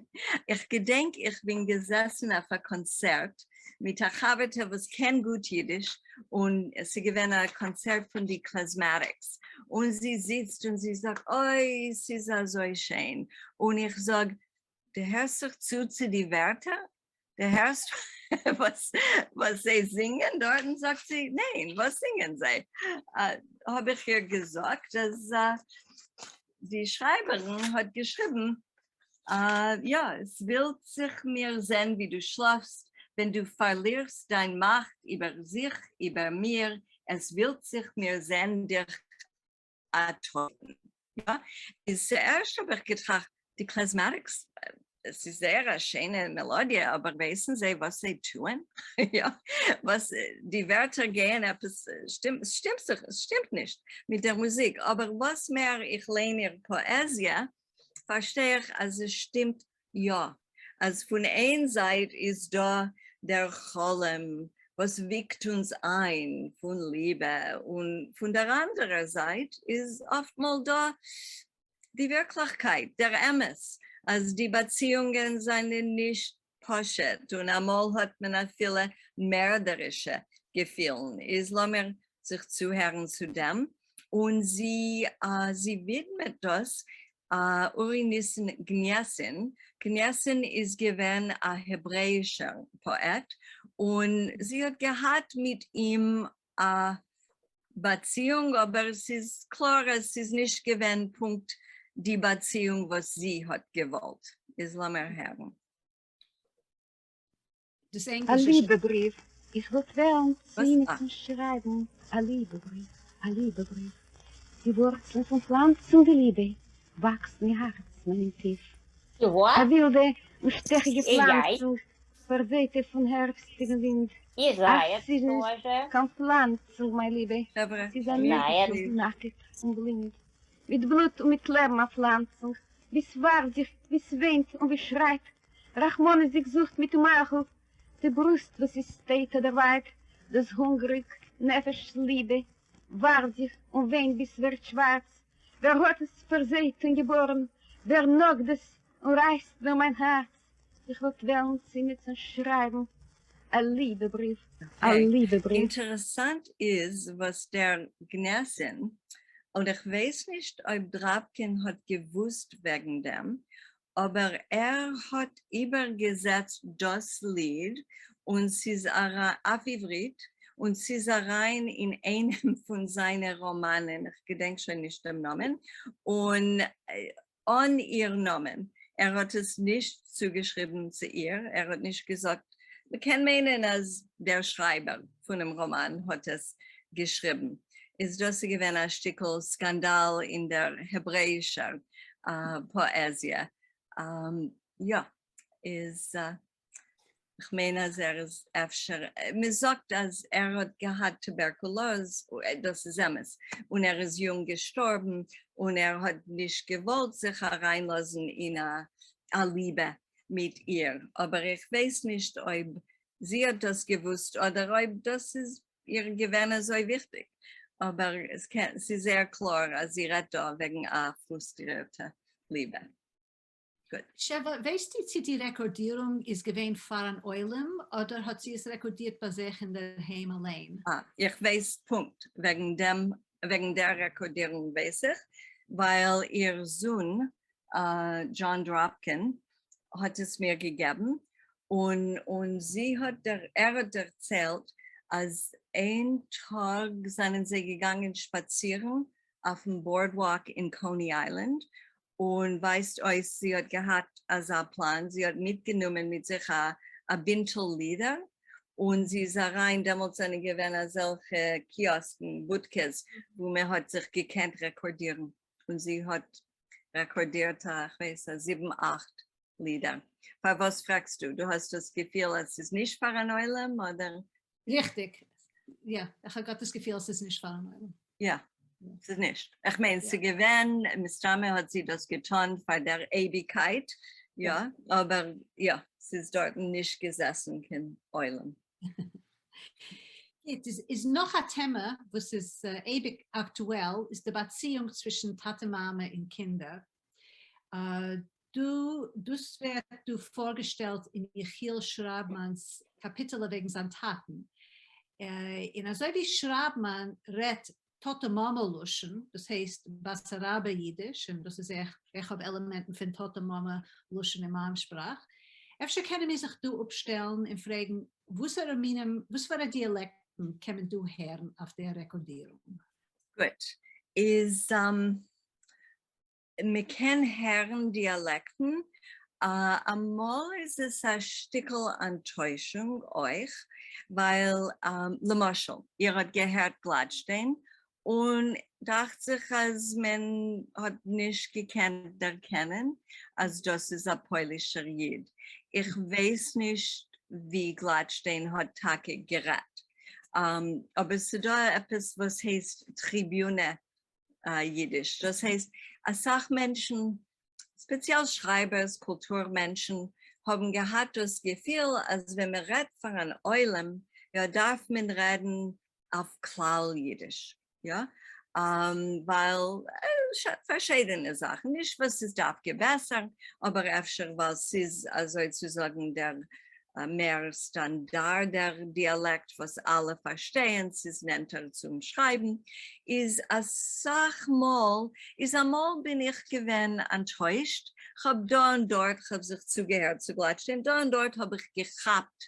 איך געדענק איך בין געזעסן אויף א קאנצערט מיט א חבר'טע וואס קען גוט אידיש, און ס'איז געווען א קאנצערט פון די קלעזמעטיקס, און זי זיצט און זי זאגט אוי ס'איז אזוי שיין, און איך זאג דו הערסט זיך צו צו די ווערטער? דו הערסט וואס וואס זיי זינגען דארטן? זאגט זי, ניין, וואס זינגען זיי? האב איך איר געזאגט אז די שרייבערין האט געשריבן, יא, עס ווילט זיך מיר זען ווי דו שלאפסט, ווען דו פארלירסט דיין מאכט איבער זיך, איבער מיר, עס ווילט זיך מיר זען דיך א טויטן. יא, איז צוערשט האב איך געטראכט, די קלעזמעטיקס, עס איז זייער א שיינע מעלאדיע, אבער ווייסן זיי וואס זיי טוען? יא, וואס די ווערטער גייען עפעס, שטימט זיך, עס שטימט נישט מיט דער מוזיק, אבער וואס מער איך ליין איר פאעזיע, פארשטיי איך אז עס שטימט יא, אז פון איין זייט איז דא דער חלום וואס וויגט אונז איין פון ליבע, און פון דער אנדערער זייט איז אפטמאל דא די ווירקליכקייט, דער אמת, אז די באציאונגען זענען נישט פשוט, און אמאל האט מען אפילו מערדערישע געפילן, איז לאמיר זיך צוהערן צו דעם, און זי זי ווידמעט דאס אורי ניסן גניעסין, גניעסין איז געווען א העברעאישער פאעט, און זי האט געהאט מיט אים א באציאונג, אבער ס'איז קלאר אז ס'איז נישט געווען פונקט. די באַציִונג וואָס זי האָט געוואָלט. איז לאָמיר הערן. דאס א ענגלישע. ליבע בריוו, איך וואלט וועלן צו וואס? אימיצן שרייבן א ליבע בריוו, א ליבע בריוו, די ווארצלען פון פלאנצונג די ליבע וואקסן אין הארץ מיינעם טיף, צו א וואס? ווילדע און שטעכיגע И яй. פלאנצונג פארזייטע פון הערבסטיגן ווינט, И אך заяц ס'איז נישט тоже. קיין פלאנצונג מיין ליבע, חברה, ס'איז א mute Заяц. נפש please. נאקעט און בלינד, מיט בלוט און מיט לעבן א פלאנצונג, ווי ס'ווארפט זיך, ווי ס'וויינט און ווי שרייט, רחמנות'דיג זוכט מיטן מייכל די ברוסט וואס איז טויט אדער ווייט, דאס הונגריג נפש ליבע ווארפט זיך און וויינט ביז ס'ווערט שווארץ, ווער האט עס פארזייט און געבארן, ווער נאגט עס און רייסט מיר מיין הארץ, איך וואלט וועלן צו אימיצן שרייבן א ליבע בריוו, א Okay. ליבע בריוו. אינטערעסאַנט איז, וואָס דער גנעסין, און איך ווייס נישט, אויב דראַבקין האָט געוווּסט וועגן דעם, אָבער ער האָט איבערגעזעצט דאָס ליד און ס'איז אויף עבֿריתּ און ס'איז אַרײַן אין איינעם פֿון זײַנע ראָמאַנען, איך געדענק שוין נישט דעם נאָמען, און אָן איר נאָמען. ער האָט עס נישט צוגעשריבן צו איר, ער האָט נישט געזאָגט, מע קען מיינען, אַז דער שרײַבער פֿונעם ראָמאַן האָט עס געשריבן. איז דאָס געווען אַ שטיקל סקאַנדאַל אין דער העברעיִשער פּאָעזיע. יאָ, איז כ'מיין אַז ער איז אפֿשר, מע זאָגט אַז ער האָט געהאַט טובערקולאָז, דאָס איז אמת, און ער איז יונג געשטאָרבן און ער האָט נישט געוואָלט זיך אַרײַנלאָזן אין אַ ליבע מיט איר. אָבער איך ווייס נישט אויב זי האָט דאָס געוווּסט אָדער אויב דאָס איז איר געווען אַזוי וויכטיק. אָבער עס קען, ס'איז זייער קלאָר אַז זי רעדט דאָ וועגן אַ פֿרוסטרירטע ליבע. גוט. שבע, ווייסטו צי די רעקארדירונג איז געווען פאר אן עולם אדער האט זי עס רעקארדירט ביי זיך אינדערהיים אליין? אה, איך ווייס פונקט וועגן דעם, וועגן דער רעקארדירונג ווייס איך, ווייל איר זון דזשאן דראפקין האט עס מיר געגעבן, און און זי האט דער ער האט דערציילט אז איין טאג זענען זיי געגאנגען שפאצירן אויפן boardwalk אין קאוני איילענד, און ווייזט אויס זי האט געהאט אזא פלאן, זי האט מיטגענומען מיט זיך א א בינטל לידער, און זי איז אריין, דעמאלטס זענען געווען אזעלכע קיאסקן, בודקעס, וואו מען האט זיך געקענט רעקארדירן, און זי האט רעקארדירט א, כ'ווייס, א זיבן אכט לידער. פארוואס פרעגסטו? דו האסט דאס געפיל אז ס'איז נישט פאר אן עולם, אדער? ריכטיג, יא, איך האב געהאט דאס געפיל אז ס'איז נישט פאר אן עולם. יא, ס'איז נישט. איך מיין, ס'איז געווען, מסתמא האט זי דאס געטון פאר דער אייביגקייט, יא, אבער יא, ס'איז דארטן נישט געזעסן קיין עולם. גוט, איז נאך א טעמע וואס איז אייביג אקטועל, איז די באציאונג צווישן טאטע מאמע און קינדער. דא, דאס ווערט דא פארגעשטעלט אין יחיאל שרייבמאן'ס קאפיטעלע וועגן זיין טאטן. און אזוי ווי שרייבמאן רעדט טאטע מאמע לשון, דאס הייסט באסאראבער אידיש, און דאס איז איך, איך האב עלעמענטן פון טאטע מאמע לשון אין מיין שפראך, אפשר קענען מיר זיך דא אפשטעלן און פרעגן וואסערע מינים, וואספארא דיאלעקטן קען מען דא הערן אויף דער רעקארדירונג? גוט, איז מען קען הערן דיאלעקטן, אמאל איז עס א שטיקל אנטוישונג אויך, ווייל למשל איר האט געהערט גלאטשטיין און דאכט זיך אז מען האט נישט געקענט דערקענען אז דאס איז א פוילישער איד, איך ווייס נישט ווי גלאטשטיין האט טאקע גערעדט, אבער ס'דא עפעס וואס הייסט טריביונע אידיש, דאס הייסט אסאך מענטשן, ספעציעל שרייבערס, קולטור מענטשן, האבן געהאט דאס געפיל אז ווען מען רעדט פאר אן עולם, יא, דארף מען רעדן אויף כלל אידיש, יא, ווייל פארשידענע זאכן, נישט וואס ס'איז דווקא בעסער, אבער אפשר ווייל ס'איז אזוי צו זאגן דער מער סטאנדארדער דיאלעקט וואס אלע פארשטייען, ס'איז נענטער צום שרייבן, איז אסאך מאל, איז אמאל בין איך געווען אנטוישט, כ'האב דא און דארט, כ'האב זיך צוגעהערט צו גלאטשטיין, דא און דארט האב איך געכאפט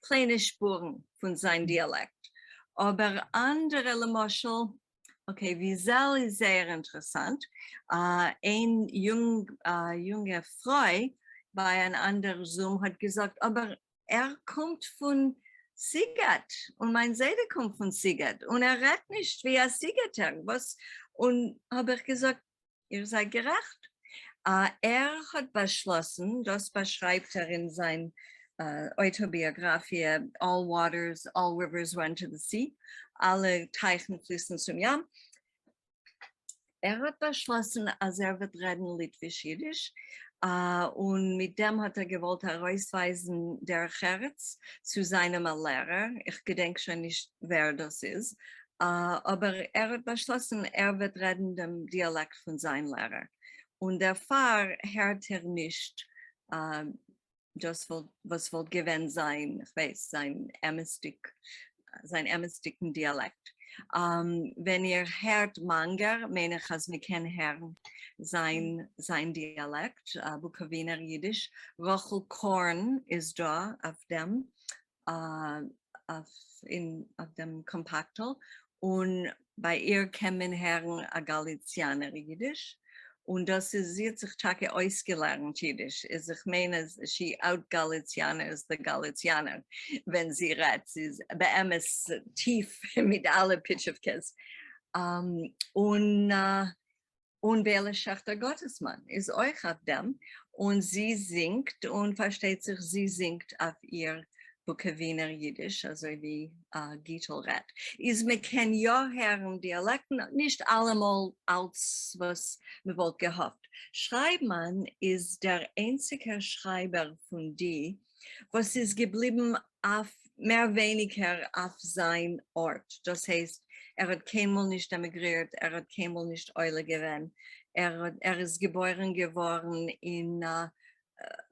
קליינע שפורן פון זיין דיאלעקט, אבער אנדערע למשל. Okay, וויזעל איז זייער אינטערעסאנט. איין יונג יונגע פרוי ביי אן אנדער Zoom האט געזאגט, אבער ער קומט פון סיגעט, און מיין זיידע קומט פון סיגעט, און ער רעדט נישט ווי א סיגעטער, וואס? און האב איך געזאגט, איר זייט גערעכט. ער האט באשלאסן, דאס באשרייבט ער אין זיין אויטאביאגראפיע All Waters, All Rivers Run to the Sea, אלע טייכן פליסן צום ים, ער האט באשלאסן אז ער וועט רעדן ליטוויש אידיש, און מיט דעם האט ער געוואלט ארויסווייזן דרך ארץ צו זיינעם א לערער, איך געדענק שוין נישט ווער דאס איז, אבער ער האט באשלאסן ער וועט רעדן דעם דיאלעקט פון זיין לערער, און דערפאר הערט ער נישט דאס וואס וואלט געווען זיין, כ'ווייס, זיין אמת'דיג, זיין אמת'דיגן דיאלעקט. ווען איר הערט מאנגער, מיין איך אז מ'קען הערן זיין זיין דיאלעקט, בוקאווינער אידיש. רחל קארן איז דא אויף דעם, אויף אין אויף דעם קאמפאקטל, און ביי איר קען מען הערן א גאליציאנער אידיש, און דאס איז זי האט זיך טאקע אויסגעלערנט אידיש, איז איך מיין אז she out גאליציאנערס the גאליציאנער ווען זי רעדט, זי איז באמת טיף מיט אלע פיטשעווקעס, און און בעלע שעכטער גאטעסמאן איז אויך אויף דעם, און זי זינגט, און פארשטייט זיך זי זינגט אויף איר בוקעווינער אידיש אזוי ווי גיטל רעדט, איז מען קען יא הערן דיאלעקטן, נישט אלעמאל אלץ וואס מען וואלט געהאפט. שרייבמאן איז דער איינציגער שרייבער פון די וואס איז געבליבן אויף מער ווייניגער אויף זיין ארט, דאס הייסט ער האט קיינמאל נישט עמיגרירט, ער האט קיינמאל נישט עולה געווען, ער ער איז געבוירן געווארן אין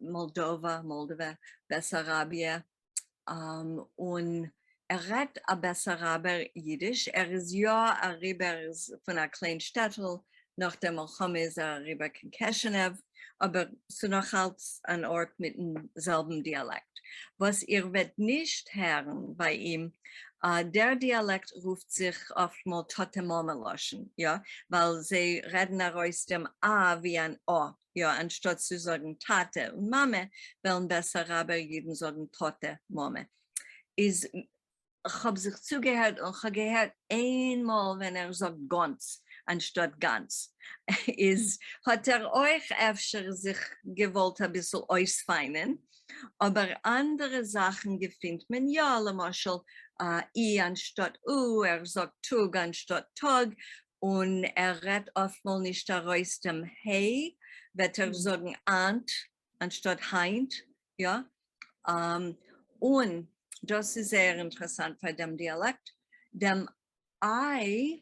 מאלדאווא, מאלדאווע, בעסאראביע, און ער רעדט א בעסאראבער אידיש, ער איז יא אריבער פון א קליין שטעטל, נאך דער מלחמה איז ער אריבער קיין קעשענעוו, אבער ס'נאכאלץ אן ארט מיטן זעלבן דיאלעקט. וואס איר וועט נישט הערן ביי אים, דער דיאלעקט רופט זיך אפטמאל טאטע-מאמע לשון, יא, ווייל זיי רעדן ארויס דעם א ווי אן א, יא, אנשטאט צו זאגן טאטע און מאמע, וועלן בעסאראבער אידן זאגן טאטע מאמע. איז כ'האב זיך צוגעהערט און כ'האב געהערט איין מאל ווען ער זאגט גאנץ אנשטאט גאנץ, איז האט ער אויך אפשר זיך געוואלט אביסל אויספיינען, אבער אנדערע זאכן געפינט מען יא, למשל אי אנשטאט או, ער זאגט טאג אנשטאט טאג, און ער רעדט אפטמאל נישט ארויס דעם ה', וועט ער זאגן אנט אנשטאט היינט, יא, און דאס איז זייער אינטערעסאנט פאר דעם דיאלעקט, דעם איי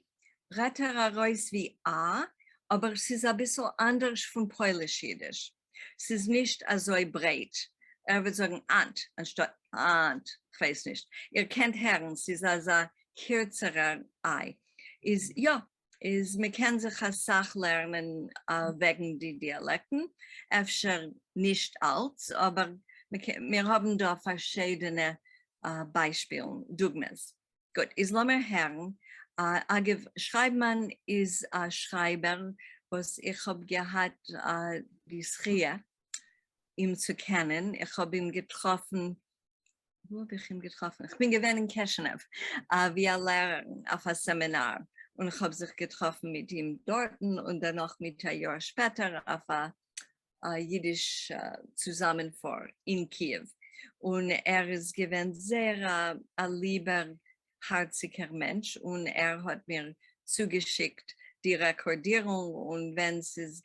רעדט ער ארויס ווי א, אבער ס'איז אביסל אנדערש פון פויליש אידיש, ס'איז נישט אזוי ברייט, ער וועט זאגן אנט אנשטאט אנט, כ'ווייס נישט, איר קענט הערן ס'איז אזא קירצערער איי, איז יא, איז מען קען זיך אסאך לערנען וועגן די דיאלעקטן, אפשר נישט אלץ, אבער מיר האבן דא פארשידענע ביישפילן, דוגמאות. גוט, איז לאמיר הערן. אגב, שרייבמאן איז א שרייבער וואס איך האב געהאט די זכיה אים צו קענען, איך האב אים געטראפן וואו האב איך אים געטראפן? איך בין געווען אין קעשענעוו ווי א לערערין אויף א סעמינאר, און איך האב זיך געטראפן מיט אים דארטן, און דערנאך מיט א יאר שפעטער אויף א אידיש צוזאמענפאר אין קיעוו, און ער איז געווען זייער א ליבער הארציגער מענטש, און ער האט מיר צוגעשיקט די רעקארדירונג, און ווען ס'איז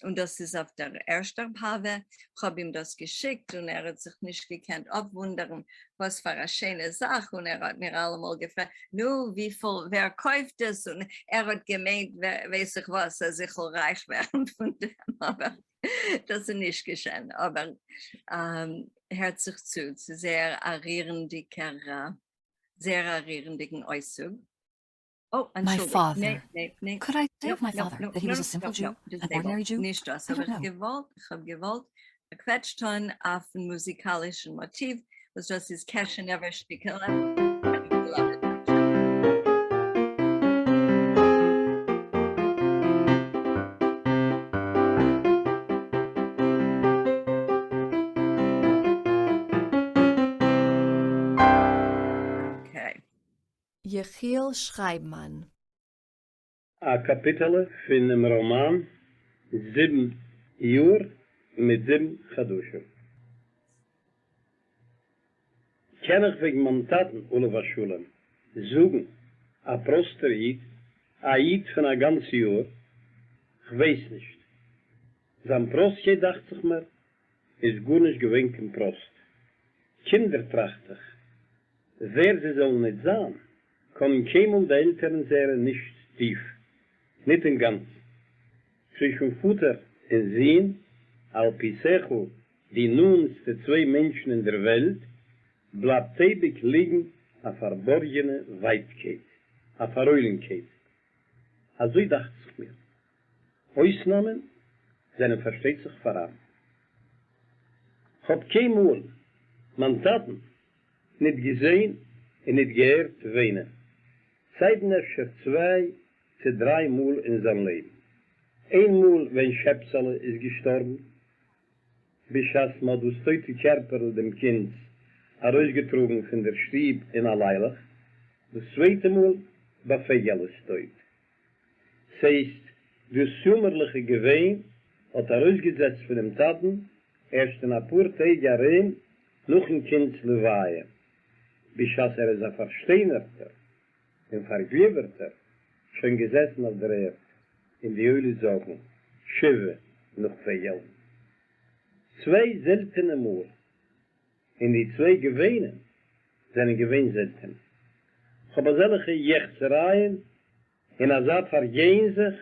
און דאס איז אויף דער ערשטער פאווע, כ'האב אים דאס געשיקט און ער האט זיך נישט געקענט אפוואונדערן וואס פאר א שיינע זאך, און ער האט מיר אלעמאל געפרעגט, נו, וויפיל, ווער קויפט עס, און ער האט געמיינט ווייס איך וואס, אז איך וועל רייך ווערן פון דעם, אבער דאס איז נישט געשען, אבער הערט זיך צו צו זייער א רירנדיגער, זייער א רירנדיגן אויסצוג. Oh, My אנטשולדיגט, father. נע, נע, נע. Could I say no, of my no, father no, that he no, was a simple no, Jew, no, an disable. ordinary Jew? נישט דאס I האב don't איך know. געוואלט, איך האב געוואלט א קוועטש טון אויפן מוזיקאלישן מאטיוו, וואס דאס איז קעשענעווער שטיקעלע. יחיאל שרייבמאן. אַ קאַפּיטעלע פֿונעם ראָמאַן זיבן יאָר מיט זיבן חדשים. קען איך וועגן מײַן טאַטן, עליו-השלום, זאָגן, אַ פּראָסטער ייִד, אַ ייִד פֿון אַ גאַנץ יאָר? כ'ווייס נישט. זײַן פּראָסטקייט, דאַכט זיך מיר, איז גאָרנישט געווען קיין פּראָסט. קינדער, טראַכט איך, ווער זיי זאָלן ניט זײַן, קאָנען קיינמאָל די עלטערן זייערע נישט טיף, ניט אין גאַנצן. צווישן פֿאָטער און זון, על-פּי שׂכל, די נאָענטסטע צוויי מענטשן אין דער וועלט, בלײַבט אייביק ליגן אַ פֿאַרבאָרגענע ווײַטקייט, אַ פֿאַרהוילנקייט. אַזוי דאַכט זיך מיר. אויסנאמען זענען פארשטייט זיך פאראן. כ'האב קיינמאהל מיין טאטן ניט געזעהן און ניט געהערט וויינען, סיידן אפשר צוויי צי דריי מאל אין זיין לעבן. איין מאל ווען שעפסעלע איז געשטארבן, בשעת מ'האט דאס טויטע קערפערל דעם קינד'ס ארויסגעטראגן פון דער שטוב אין א ליילעך, דאס צווייטע מאל ביי פייגעלע'ס טויט. ס'הייסט, דאס יאמערליכע געוויין האט ארויסגעזעצט פונעם טאטן ערשט אין אפאר טעג ארום נאכן קינד'ס לוויה, בשעת ער איז א פארשטיינערטער און פארגליווערטער שוין געזעסן אויף דער ערד אין די הוילע זאקן שבעה נאך פייגעלען. צוויי זעלטענע מאל און די צוויי געוויינען זענען געווען זעלטען. כ'האב אזעלכע יעכצערייען און אזא פארגיין זיך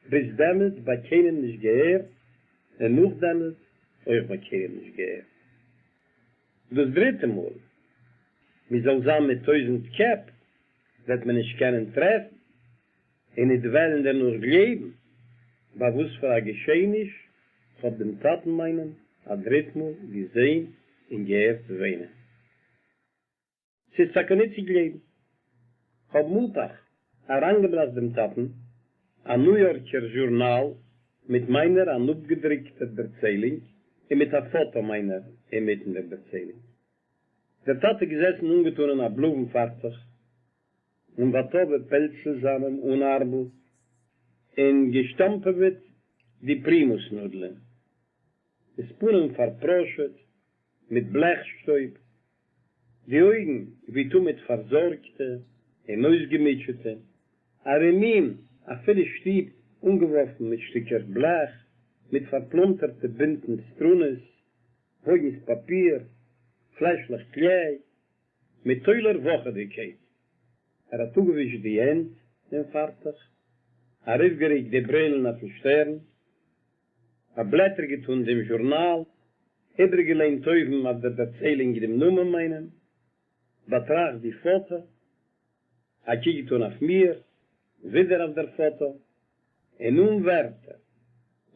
ביז דעמאלט ביי קיינעם נישט געהערט און נאך דעמאלט אויך ביי קיינעם נישט געהערט. דאס דריטע מאל, מ'זאל זיין מיט טויזענט קעפ וועט מען נישט קענען טרעפן און ניט וועלן דערנאָך גלייבן, בײַ וואָס פֿאַר אַ געשעעניש כ'האָב דעם טאַטן מײַנעם אַ דריט מאָל געזען און געהערט וויינען. ס'איז טאַקע ניט צו גלייבן. כ'האָב מאָנטאַג אַרײַנגעבראַכט דעם טאַטן אַ ניו-יאָרקער זשורנאַל מיט מײַנער אַן אָפּגעדרוקטער דערציילונג און מיט אַ פֿאָטאָ מײַנער אין מיטן דער דערציילונג. דער טאַטע געזעסן אָנגעטאָן אין אַ בלאָען פֿאַרטעך, אין וואַטאָווע פּעלצל זײַנעם אָן אַרבל, און געשטאַמפּעוועט די פּרימוס-נאָדלען. דאָס פּנים פֿאַרפּראָשעט מיט בלעך-שטויב, די אויגן ווי תּמיד פֿאַרזאָרגטע און אויסגעמוטשעטע, אַרום אים אַ פֿולע שטוב אָנגעוואָרפֿן מיט שטיקער בלעך, מיט פֿאַרפּלאָנטערטע בינטן סטרונעס, בויגנס פּאַפּיר, פֿלעשלעך קלעי, מיט הוילער וואָכעדיקייט. ער האָט אָפּגעווישט די הענט אין פֿאַרטעך, אַרויפֿגערוקט די ברילן אויפֿן שטערן, אַ בלעטער געטאָן דעם זשורנאַל, איבערגעלייענט אויבן אויף דער דערציילונג דעם נאָמען מײַנעם, באַטראַכט די פֿאָטאָ, אַ קוק געטאָן אויף מיר, ווידער אויף דער פֿאָטאָ, און אָן ווערטער,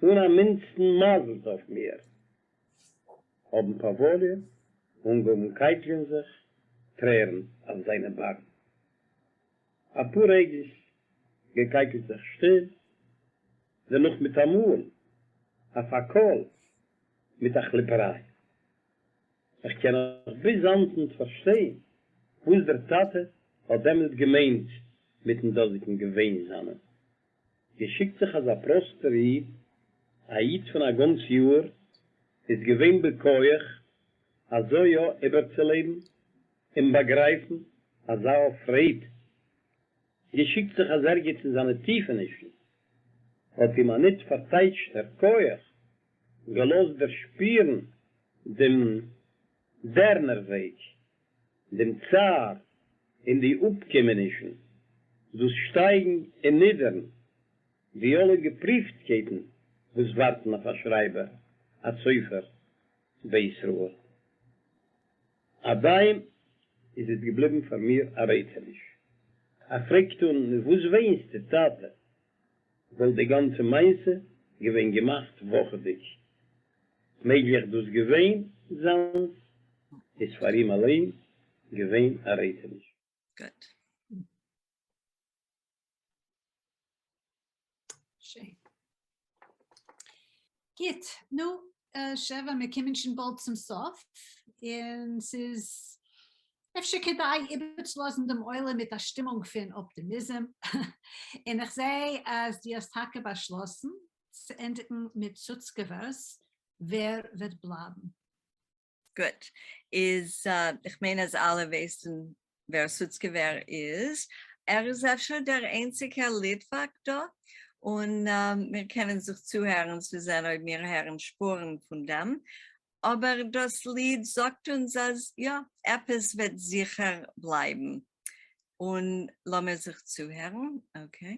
אָן אַ מינדסטן מזל-טובֿ מיר, האָבן פּאַוואָליע אָנגעהויבן קײַקלען זיך טרערן אויף זײַנע באַקן. אַ פּאָר רגעס געקײַקלט זיך שטיל, דערנאָך מיט אַ מאָל אויף אַ קול מיט אַ כליפּערײַ. איך קען נאָך ביז הײַנט ניט פֿאַרשטיין, וואָס דער טאַטע האָט דעמאָלט געמיינט מיטן דאָזיקן געוויין זײַנעם. געשיקט זיך אז א פראסטער איד, א איד פון א גאנץ יאר, איז געווען בכח אזוי יא איבערצולעבן און באגרייפן אזא אויפרייד. געשיקט זיך אז ערגעץ אין זיינע טיפענישן האט אים א ניט פארטייטשטער כח געלאזט דערשפירן דעם דערנער-וועג דעם צער און די אפקומענישן, דאס שטייגן און נידערן, די אלע געפריווטקייטן וואס ווארטן אויף א שרייבער, א סופר בישראל. עד היום איז עס געבליבן פאר מיר א רעטעניש. א פרעג טאן, נו וואס וויינסטו טאטע? וואלט די גאנצע מעשה געווען געמאכט וואכעדיג. מעגליך דאס געוויין זיינס איז פאר אים אליין געווען א רעטעניש. גוט. שיין. גוט, נו, שבע, מיר קומען שוין באלד צום סוף, און ס'איז אפשר כדאי איבערצולאזן דעם עולם מיט א שטימונג פון אפטימיזם, און איך זעה אז דו האסט טאקע באשלאסן צו ענדיגן מיט סוצקעווער'ס ווער וועט בלייבן. גוט, איז איך מיין אז אלע ווייסן ווער סוצקעווער איז, ער איז אפשר דער איינציגער ליטוואק דא, און מיר קענען זיך צוהערן צו זען אויב מיר הערן שפורן פון דעם, אבער דאס ליד זאגט אונז אז יא, עפעס וועט זיכער בלייבן, און לאמיר זיך צוהערן, okay.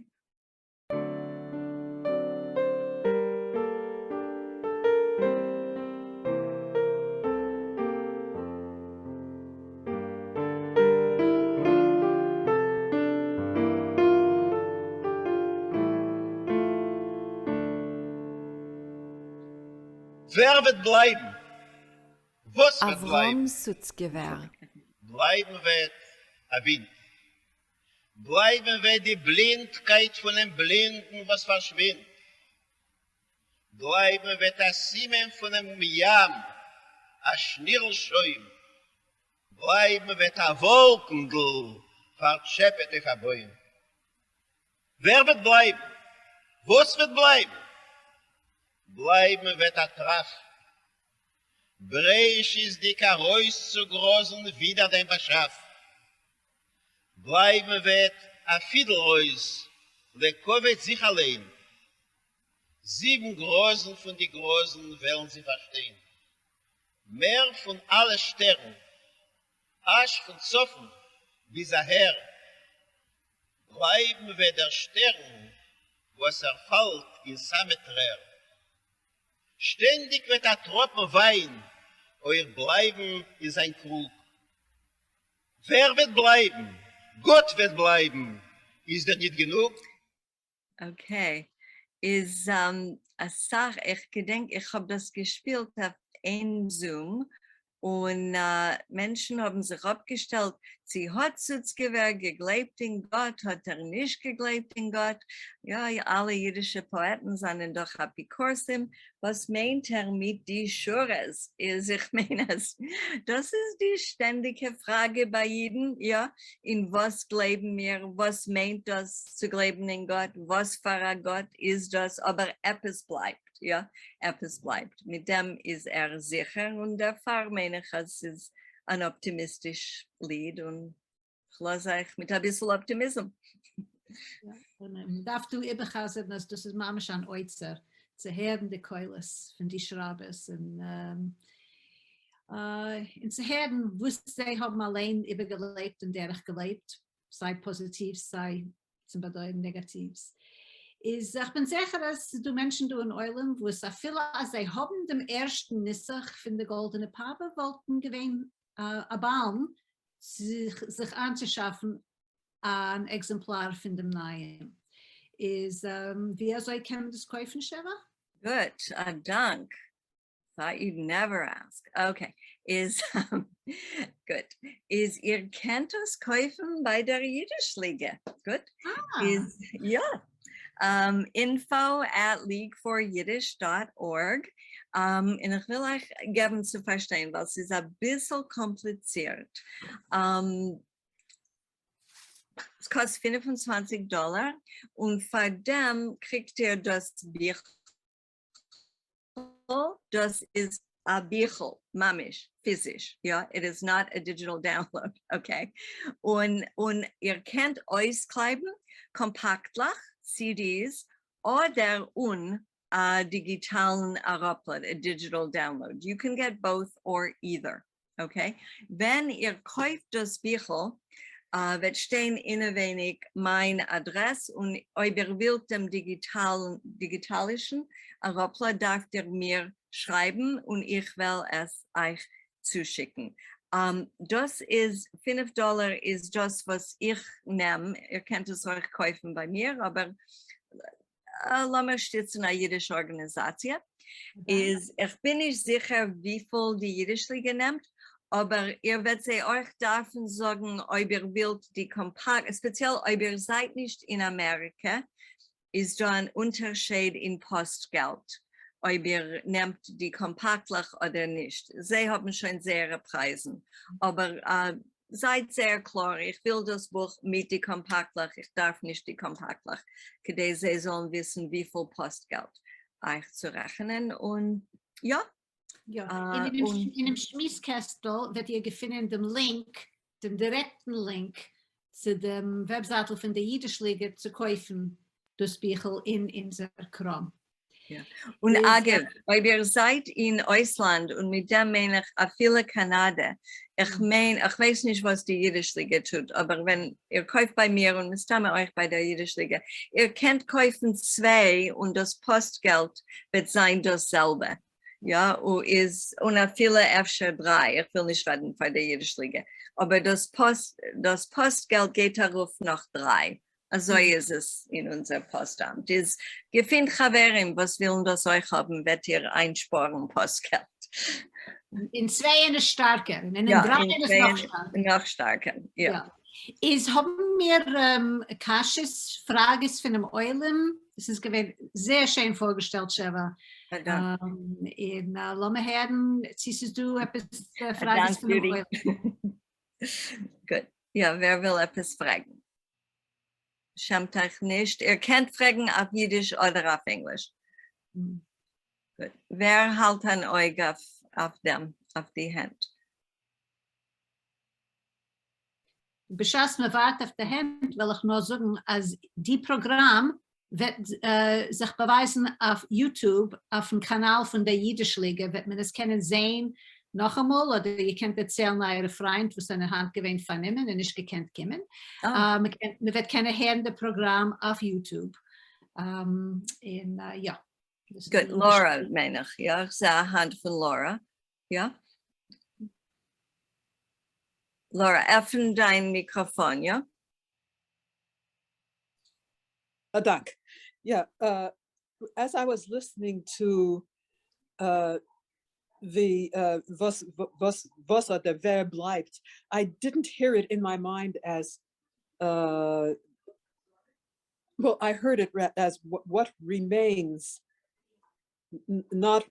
ווער וועט בלייבן? וואס וועט בלייבן? אברהם סוצקעווער. בלייבן וועט א ווינט. בלייבן וועט די בלינדקייט פונעם בלינדן וואס פארשווינדט. בלייבן וועט א סימן פונעם ים, א שנירל שוים. בלייבן וועט א וואלקנדל פארטשעפעט אויף א בוים. ווער וועט בלייבן? וואס וועט בלייבן? בלייבן וועט א טראף. בראשית'דיג ארויסצוגראזן ווידער דיין באשאף. בלייבן וועט א פידל רויז לכבוד זיך אליין. זיבן גראזן פון די גראזן וועלן זי פארשטיין. מער פון אלע שטערן אַזש פֿון צפֿון ביז אַהער. בלײַבן וועט דער שטערן, וואָס ער פֿאַלט אין סאַמע טרער. שטענדיק וועט אַ טראָפּן ווײַן אויך בלײַבן אין זײַן קרוג. ווער וועט בלײַבן? גאָט וועט בלײַבן! איז דיר ניט גענוג? Okay, איז אסאך, איך געדענק איך האב דאס געשפילט אויף איין Zoom, און מענטשן האבן זיך אפגעשטעלט, צו האט סוצקעווער געגלייבט אין גאט, האט ער נישט געגלייבט אין גאט, יא אלע אידישע פאעטן זענען דאך אפיקורסים, וואס מיינט ער מיט די שורות? איז איך מיין אז דאס איז די שטענדיגע פראגע ביי אידן, יא, אין וואס גלייבן מיר, וואס מיינט דאס צו גלייבן אין גאט, וואס פאר א גאט איז דאס, אבער עפעס בלייבט, יא, עפעס בלייבט, מיט דעם איז ער זיכער, און דערפאר מיין איך אז ס'איז אן אפטימיסטיש ליד, און כ'לאז אייך מיט אביסל אפטימיזם. מען דארף דא איבערחזר'ן אז דאס איז ממש אן אוצר צו הערן די קולות פון די שרייבערס און און צו הערן וואס זיי האבן אליין איבערגעלעבט און דורכגעלעבט, סיי פאזיטיווס סיי צום באדויערן נעגאטיווס. איז איך בין זיכער אז ס'איז דא מענטשן דא אין עולם וואס אפילו אז זיי האבן דעם ערשטן נוסח פון די גאלדענע פאווע וואלטן געווען א בעלן זיך איינצושאפן אן עקזעמפלאר פון דעם נייעם. איז ווי אזוי קען מען דאס קויפן שבע? גוט, א דאנק. Thought you'd never ask. Okay, איז גוט. איז איר קענט דאס קויפן ביי דער אידיש ליגע. גוט? איז יא. info@leagueforyiddish.org און איך וויל אייך געבן צו פארשטיין ווייל ס'איז אביסל קאמפליצירט. עס קאסט 25 דאלער און פאר דעם קריגט איר דאס ביכל. דאס איז א ביכל, ממש, פיזיש, יא, it is not a digital download, okay, און און איר קענט אויסקלייבן קאמפאקטלעך, CDs, אדער אן א דיגיטאלן אראפלאד, a digital download, you can get both or either. Okay, ווען איר קויפט דאס ביכל וועט שטיין אינעווייניג מיין אדרעס און אויב איר ווילט דעם דיגיטאלן דיגיטאלישן אראפלאד דארפט איר מיר שרייבן און איך וועל עס אייך צושיקן. דאס איז פינף דאלער איז דאס וואס איך נעם, איר קענט עס אויך קויפן ביי מיר אבער לאמיר שטיצן א אידישע ארגאניזאציע, איז איך בין נישט זיכער וויפיל די אידיש ליגע נעמט, אבער איר וועט זיי אויך דארפן זאגן אויב איר ווילט די קאמפאקט, ספעציעל אויב איר זייט נישט אין אמעריקע, איז דא אן אונטערשייד אין פאסט געלט אויב איר נעמט די קאמפאקטלעך אדער נישט, זיי האבן שוין זייערע פרייזן, אבער. זײַט זייער קלאָר, איך וויל דאָס בוך מיט די קאָמפּאַקטלעך, איך דאַרף נישט די קאָמפּאַקטלעך, כּדי זיי זאָלן וויסן וויפֿל פּאָסטגעלט אײַך צו רעכענען. און יאָ. יאָ, אינעם שמועס-קעסטל וועט איר געפֿינען דעם link, דעם דירעקטן link צו דעם וועבזײַטל פֿון דער ייִדיש-ליגע צו קויפֿן דאָס ביכל אין אונדזער קראָם. און אגב, אויב איר זייט אין אויסלאנד, און מיט דעם מיין איך אפילו קאנאדע, איך מיין, איך ווייס נישט וואס די אידיש ליגע טוט, אבער ווען איר קויפט ביי מיר און מסתמא אויך ביי דער אידיש ליגע, איר קענט קויפן צוויי און דאס פאסט געלט וועט זיין דאס זעלבע, יא, איז, און אפילו אפשר דריי, איך וויל נישט רעדן פאר דער אידיש ליגע, אבער דאס פאסט, דאס פאסט געלט גייט ארויף נאך דריי. אזוי איז עס אין אונזער פאסטאמט, איז געפינט חברים וואס ווילן דאס אויך האבן וועט איר איינשפארן פאסט געלט. אין צווייען איז שטארקער און אין דרייען איז נאך שטארקער. נאך שטארקער, יא. איז האבן מיר קשיות, פראגעס פונעם עולם? עס איז געווען זייער שיין פארגעשטעלט שבע. און לאמיר הערן צו ס'איז דא עפעס פראגעס פונעם עולם. גוט, יא, ווער וויל עפעס פרעגן? שעמט אייך נישט, איר קענט פרעגן אויף אידיש אדער אויף ענגליש. גוט, ווער האלט אן אויג אויף דעם, אויף די הענט? בשעת מען ווארט אויף די הענט וועל איך נאר זאגן אז די פראגראם וועט זיך באווייזן אויף YouTube אויפן קאנאל פון דער אידיש ליגע וועט מען עס קענען זעהן נאכאמאל אדער איר קענט דערציילן אייערע פריינט וואס זענען היינט געווען פארנומען און נישט געקענט קומען, מען וועט קענען הערן די פראגראם אויף YouTube און יא. גוט, לארא מיין איך, יא איך זעה א האנט פון לארא, יא? לארא עפן דיין מיקראפאן, יא? א דאנק. יא, as I was listening to the וואס וואס וואס אדער ווער בלייבט, I didn't hear it in my mind as well I heard it as what remains not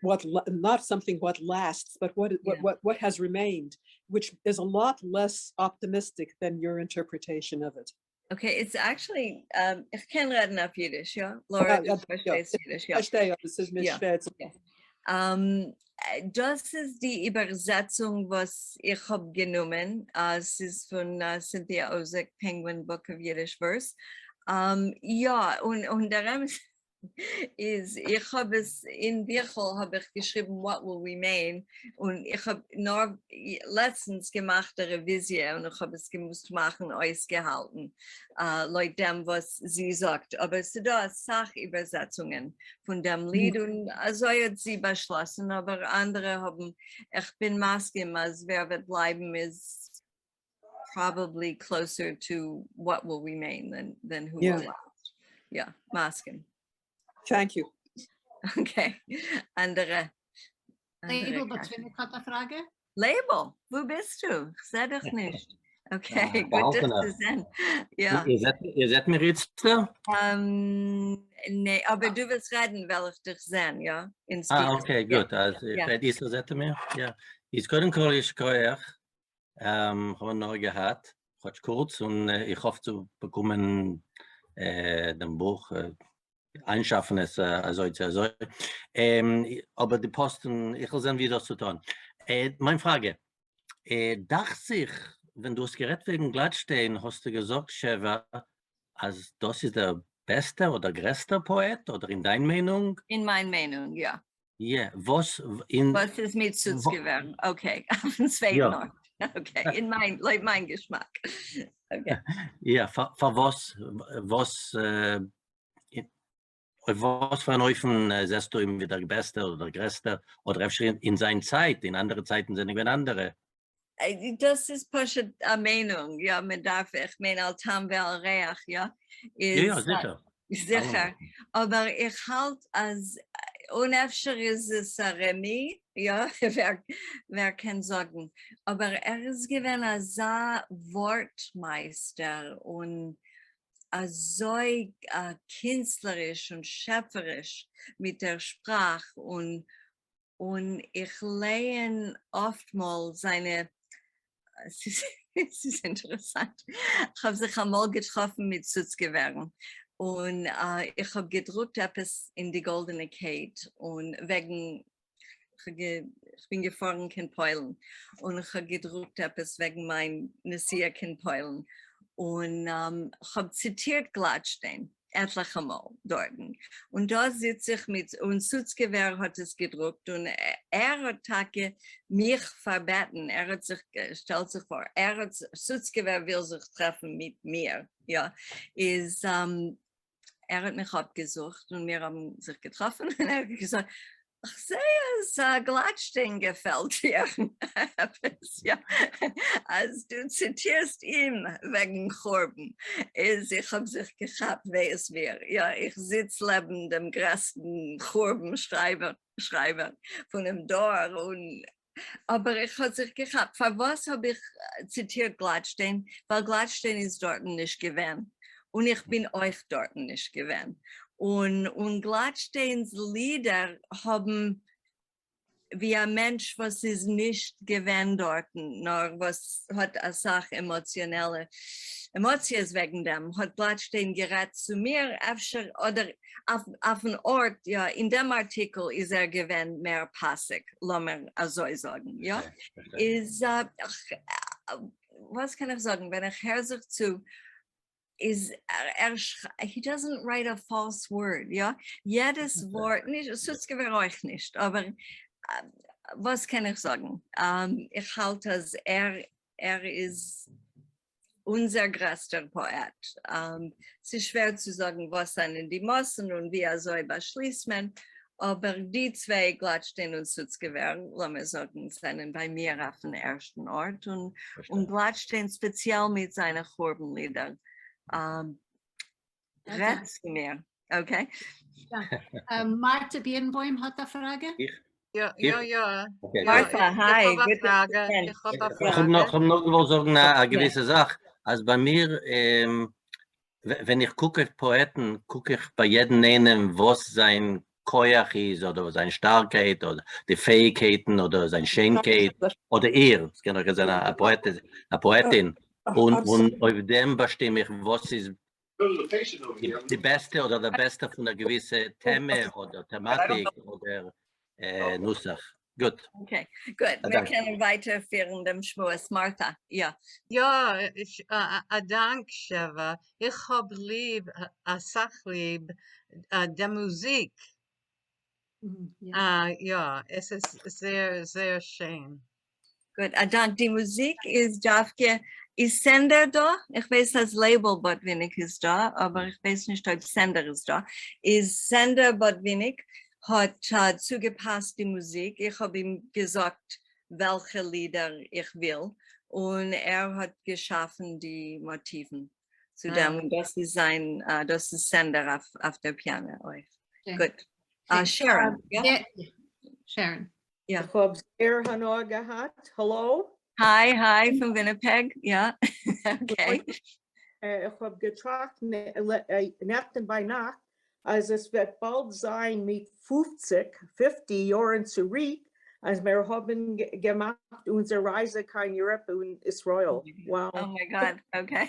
what not something what lasts but what what what has remained which is a lot less optimistic than your interpretation of it. Okay, it's actually, איך קען רעדן אויף אידיש, יא? לארא, דו פארשטייסט אידיש, יא? פארשטיי, אבער ס'איז מיר שווער צו. דאס איז די איבערזעצונג וואס איך האב גענומען, ס'איז פון Cynthia Ozick, Penguin Book of Yiddish Verse. יא, און דער אמת איז איך האב עס אין ביכל האב איך געשריבן what will remain און איך האב נאר לעצטנס געמאכט א רעוויזיע און איך האב עס געמוזט מאכן אויסגעהאלטן לויט דעם וואס זי זאגט אבער ס'דא אסאך איבערזעצונגען פון דעם ליד און אזוי האט זי באשלאסן אבער אנדערע האבן איך בין מסכים אז ווער וועט בלייבן איז probably closer to what will remain than than who will last. יא, מסכים. Thank you. Okay, אנדערע. לייבל באטוויניק האט א פראגע. לייבל, וואו ביסטו? כ'זע דיך נישט. Okay, גוט דיך צו זען. יא. איר זעט מיר איצטער? ניין, אבער דו ווילסט רעדן וועל איך דיך זען, יא? אה, okay, גוט. אז איך רעד איצטער זעט איר מיר? יא. איז קודם כל יישר כח כ'האב הנאה געהאט, כאטש קורץ, און איך האף צו באקומען דעם בוך, איינשאפן עס אזוי צו אזוי, אבער די פאסטן, איך וועל זען ווי דאס צו טון. מיין פראגע, דאכט זיך ווען דו האסט גערעדט וועגן גלאטשטיין האסטו געזאגט שבע אז דאס איז דער בעסטער אדער גרעסטער פאעט, אדער אין דיין מיינונג? אין מיין מיינונג יא. יע, וואס אין. וואס איז מיר צוצגעווערן, okay, אויפן צווייטן ארט, okay, אין מיין, לויט מיין געשמאק, okay. יא, פארוואס, וואס, אויף וואס פאר אן אופן זעסטו אים ווי דער בעסטער אדער דער גרעסטער, אדער אפשר אין זיין צייט, אין אנדערע צייטן זענען געווען אנדערע. דאס איז פשוט א מיינונג, יא, מען דארף, איך מיין על טעם ועל ריח, יא, איז. יא, זיכער. זיכער, אבער איך האלט אז, און אפשר איז עס א רמי, יא, ווער קען זאגן, אבער ער איז געווען אזא ווארט-מייסטער און אזוי קינסטלעריש און שעפעריש מיט דער שפראך און און איך לייען אפטמאל זיינע. עס איז אינטערעסאנט, איך האב זיך אמאל געטראפן מיט סוצקעווערן, און איך האב געדרוקט עפעס אין די גאלדענע קייט, און וועגן, כ'בין געפארן קיין פוילן, און כ'האב געדרוקט עפעס וועגן מיין נסיעה קיין פוילן, און כ'האב ציטירט גלאטשטיין עטליכע מאל דארטן, און דא זיץ איך מיט, און סוצקעווער האט עס געדרוקט, און ער האט טאקע מיך פארבעטן, ער האט זיך, שטעלט זיך פאר, ער האט, סוצקעווער וויל זיך טרעפן מיט מיר, יא, איז ער האט מיך אפגעזוכט און מיר האבן זיך געטראפן און ער האט געזאגט, כ'זע אז גלאטשטיין געפעלט דיר עפעס, יא, אז דו ציטירסט אים וועגן חורבן, איז איך האב זיך געכאפט וויי איז מיר, יא, איך זיץ לעבן דעם גרעסטן חורבן שרייבער שרייבער פונעם דור און אבער איך האב זיך געכאפט, פארוואס האב איך ציטירט גלאטשטיין? ווייל גלאטשטיין איז דארטן נישט געווען, און איך בין אויך דארטן נישט געווען, און און גלאטשטיינ'ס לידער האבן ווי א מענטש וואס איז נישט געווען דארטן, נאר וואס האט אסאך עמאציאנעלע עמאציעס וועגן דעם, האט גלאטשטיין גערעדט צו מיר, אפשר אדער אויפן ארט, יא, אין דעם ארטיקל איז ער געווען מער פאסיג, לאמיר אזוי זאגן, יא, איז וואס קען איך זאגן, ווען איך הער זיך צו, איז ער, he doesn't write a false word, יא, יעדעס ווארט, נישט, סוצקעווער אויך נישט, אבער וואס קען איך זאגן, איך האלט אז ער ער איז אונזער גרעסטער פאעט. ס'איז שווער צו זאגן וואס זענען די מאסן און ווי אזוי באשליסט מען, אבער די צוויי, גלאטשטיין און סוצקעווער, לאמיר זאגן, זענען ביי מיר אויפן ערשטן ארט, און גלאטשטיין ספעציעל מיט זיינע חורבן לידער רעדט צו מיר. Okay. מארטע בירנבוים האט א פראגע. יא יא יא. מארטע, hi. איך האב א פראגע, איך האב א פראגע. איך האב נאר געוואלט זאגן א געוויסע זאך, אז ביי מיר ווען איך קוק אויף פאעטן קוק איך ביי יעדן איינעם וואס זיין כח איז אדער זיין שטארקייט אדער די פעאיגקייטן אדער זיין שיינקייט אדער איר, עס קען אויך זיין א פאעט א פאעטין, און אויף דעם באשטים איך וואס איז די בעסטע אדער דער בעסטער פון א געוויסע טעמע אדער טעמאטיק אדער נוסח. גוט. Okay, גוט, מיר קענען ווייטער פירן דעם שמועס. מארטא, יא. יא, א דאנק שבע, איך האב ליב, אסאך ליב, די מוזיק. יא, עס איז זייער זייער שיין. גוט, א דאנק. די מוזיק איז דווקא, איז סענדער דא? איך ווייס אז לייבל באטוויניק איז דא, אבער איך ווייס נישט אויב סענדער איז דא. איז סענדער באטוויניק האט צוגעפאסט די מוזיק, איך האב אים געזאגט וועלכע לידער איך וויל, און ער האט געשאפן די מאטיוון צו דעם, און דאס איז זיין, דאס איז סענדער אויף דער פיאנא אויך. גוט. שערן, יא? שערן. יא. איך האב זייער הנאה געהאט. האלא? Hi, hi פון וויניפעג, יא. Okay. איך האב געטראכט נעכטן ביינאכט אז עס וועט באלד זיין מיט 50, fifty, יארן צוריק אז מיר האבן געמאכט אונזער רייזע קיין Europe און ישראל. Wow. Oh my God, okay.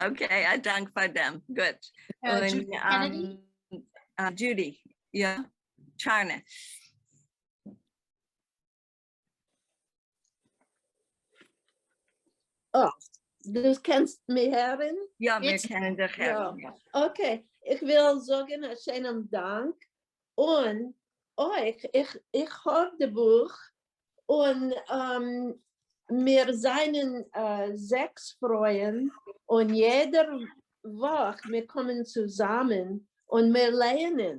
Okay, א דאנק פאר דעם. גוט. און דזשודי, יא, טשארנע. אה, דו קענסט מיר הערן? יא, מיר קענען דיך הערן. יא, okay, איך וויל זאגן א שיינעם דאנק, און אויך, איך האב די בוך, און מיר זענען זעקס פרויען, און יעדער וואך מיר קומען צוזאמען און מיר לייענען,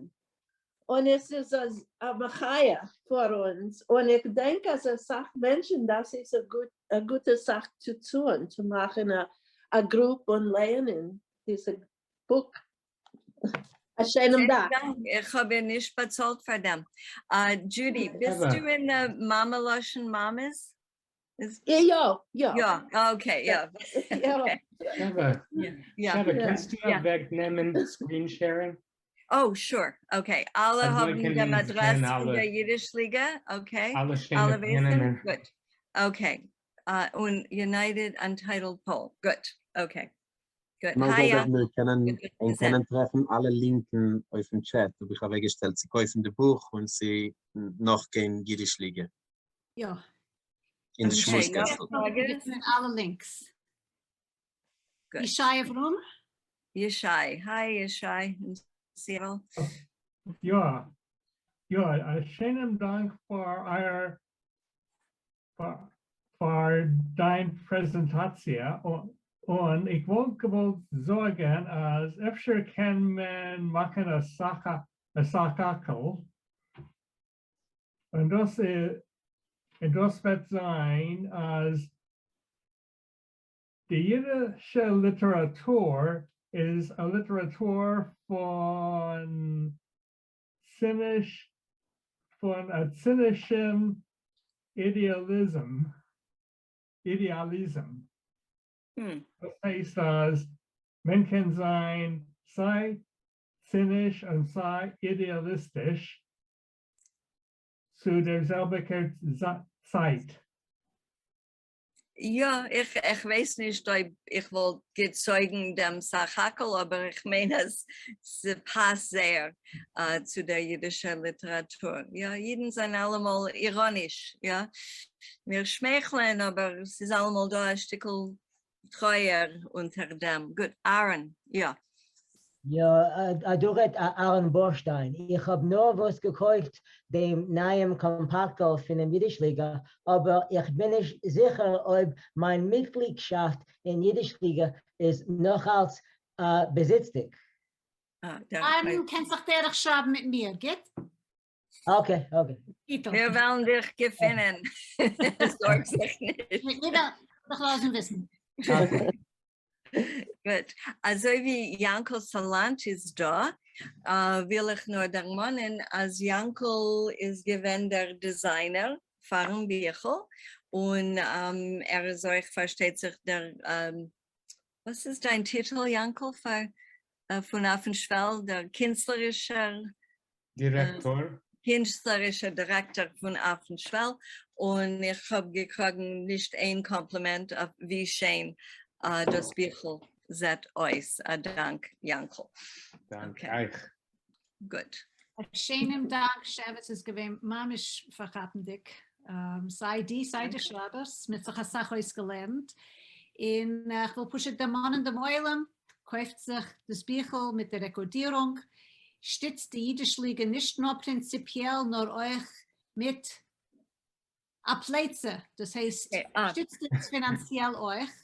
און עס איז א מחיה פאר אונז, און איך דענק אז אסאך מענטשן דאס איז א גוטע זאך צו טון, צו מאכן א group און לייענען דיזע בוק. א שיינעם דאנק. איך האב איר נישט באצאלט פאר דעם. דזשודי, ביסטו אין די מאמע לשון מאמעס? יא, יא. יא, okay, יא. שבע, שבע, קענסטו אוועק נעמען screen sharing? Oh, sure, okay. אלע האבן דעם אדרעס פון דער אידיש ליגע, okay. אלע ווייסן? גוט. Okay, און United Untitled Poll, גוט, okay, גוט. נאר היי זאג אז מיר קענען און קענען טרעפן אלע לינקן אויפן טשעט האב איך אוועקגעשטעלט צו קויפן די בוך און צו נאכגיין אידיש ליגע. יא. אין די שמועס קעסטל. אלע links. ישי אברהם? ישי, hi ישי אין Seattle. יא, יא, א שיינעם דאנק פאר אייער פאר דיין פרעזענטאציע, און איך וואלט געוואלט זאגן אז אפשר קען מען מאכן א סך הכל, און דאס און דאס וועט זיין אז די אידישע ליטעראטור איז א ליטעראטור פון ציניש, פון א צינישן אידעאליזם, אידעאליזם. דאס הייסט אז מען קען זיין סיי ציניש און סיי אידעאליסטיש צו דער זעלביגער צייט. יא, איך איך ווייס נישט אויב איך וואלט געצויגן דעם סך הכל, אבער איך מיין אז ס'פאסט זייער צו דער אידישער ליטעראטור. יא, אידן זענען אלעמאל איראניש, יא. מיר שמייכלען, אבער ס'איז אלעמאל דא א שטיקל טרויער אונטער דעם. גוט, אהרן, יא. יא, דא רעדט אהרן בורשטיין. איך האב נארוואס געקויפט דעם נייעם קאמפאקטל פונעם אידיש ליגע, אבער איך בין נישט זיכער אויב מיין מיטגלידשאפט אין אידיש ליגע איז נאכאלץ בעזיצדיג. אהרן, קענסט זיך דורך שרייבן מיט מיר, גוט? Okay, okay. מיר וועלן דיך געפינען. זארג זיך נישט. מיר וועלן דיך לאזן וויסן. גוט, אזוי ווי יאנקל סאלאנט איז דא, וויל איך נאר דערמאנען אז יאנקל איז געווען דער designer פארן ביכל, און ער איז אויך פארשטייט זיך דער, וואס איז דיין טיטל יאנקל פאר פון אויפן שוועל, דער קינסטלערישער דירעקטאר. קינסטלערישער דירעקטאר פון אויפן שוועל, און איך האב געקראגן נישט איין קאמפלימענט אויף ווי שיין דאס ביכל זעט אויס, א דאנק יאנקל. דאנק אייך. גוט. א שיינעם דאנק שבע, ס'איז געווען ממש פארכאפנדיג, סיי די סיי די שרייבערס, מ'האט זיך אסאך אויסגעלערנט, און כ'וויל פשוט דערמאנען דעם עולם, קויפט זיך דאס ביכל מיט די רעקארדירונג, שטיצט די אידיש ליגע נישט נאר פרינציפיעל נאר אויך מיט א פלייצע, דאס הייסט שטיצט אונז פינאנציעל אויך,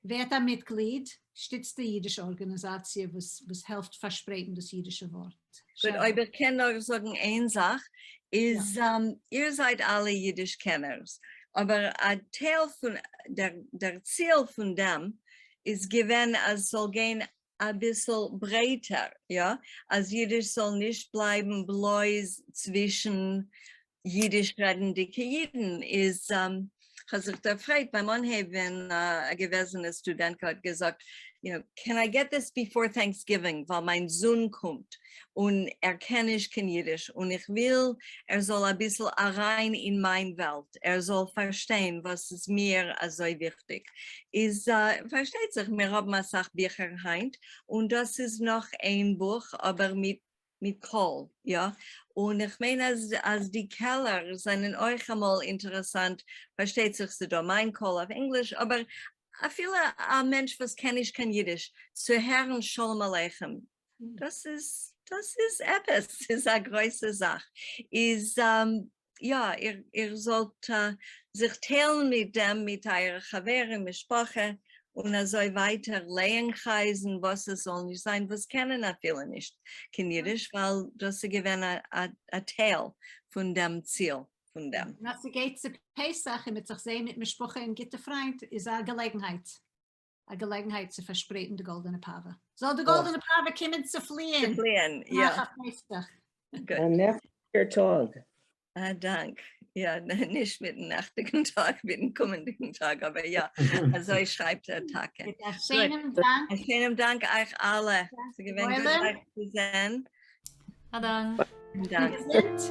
ווערט א מיטגליד, שטיצט די אידישע ארגאניזאציע וואס וואס העלפט פארשפרייטן דאס אידישע ווארט. גוט, אויב איך קען נאר זאגן איין זאך, איז איר זייט אלע אידיש קענערס, אבער א טייל פון דער ציל פון דעם איז געווען אז ס'זאל גיין אביסל ברייטער, יא, אז אידיש זאל נישט בלייבן בלויז צווישן אידיש רעדנדיגע אידן, איז כ'האב זיך דערפרייט ביים אנהייב ווען א געוועזענע סטודענטקע האט געזאגט, you know, can I get this before Thanksgiving, ווייל מיין זון קומט און ער קען נישט קיין אידיש און איך וויל ער זאל אביסל אריין אין מיין וועלט, ער זאל פארשטיין וואס איז מיר אזוי וויכטיג. איז פארשטייט זיך מיר האבן אסאך ביכער היינט און דאס איז נאך איין בוך אבער מיט מיט קול, יא, און איך מיין אז אז די קעלער זענען אויך אמאל אינטערעסאנט, פארשטייט זיך ס'דא מיין קול אויף ענגליש אבער אפילו א מענטש וואס קען נישט קיין אידיש צו הערן שלום עליכם דאס איז דאס איז עפעס, ס'איז א גרויסע זאך, איז יא איר זאלט זיך טיילן מיט דעם מיט אייערע חברים, משפחה, און אזוי ווייטער, לייענקרייזן, וואס עס זאל נישט זיין, וואס קענען אפילו נישט קיין אידיש, ווייל דאס איז געווען א טייל פון דעם ציל פון דעם. און אז ס'גייט צו פסח און מ'וועט זיך זעהן מיט משפחה און גוטע פריינט איז א געלעגנהייט, א געלעגנהייט צו פארשפרייטן די גאלדענע פאווע. זאל די גאלדענע פאווע קומען צו פליען! צו פליען, יא. נאך א פסח. גוט. א נעכטיגער טאג. א דאנק. יא, נישט מיטן נעכטיגן טאג, מיטן קומענדיגן טאג, אבער יא, אזוי שרייבט ער טאקע. מיט א שיינעם דאנק. א שיינעם דאנק אייך אלע. ס'איז געווען גוט אייך צו זען. א דאנק. דאנק. געזונט.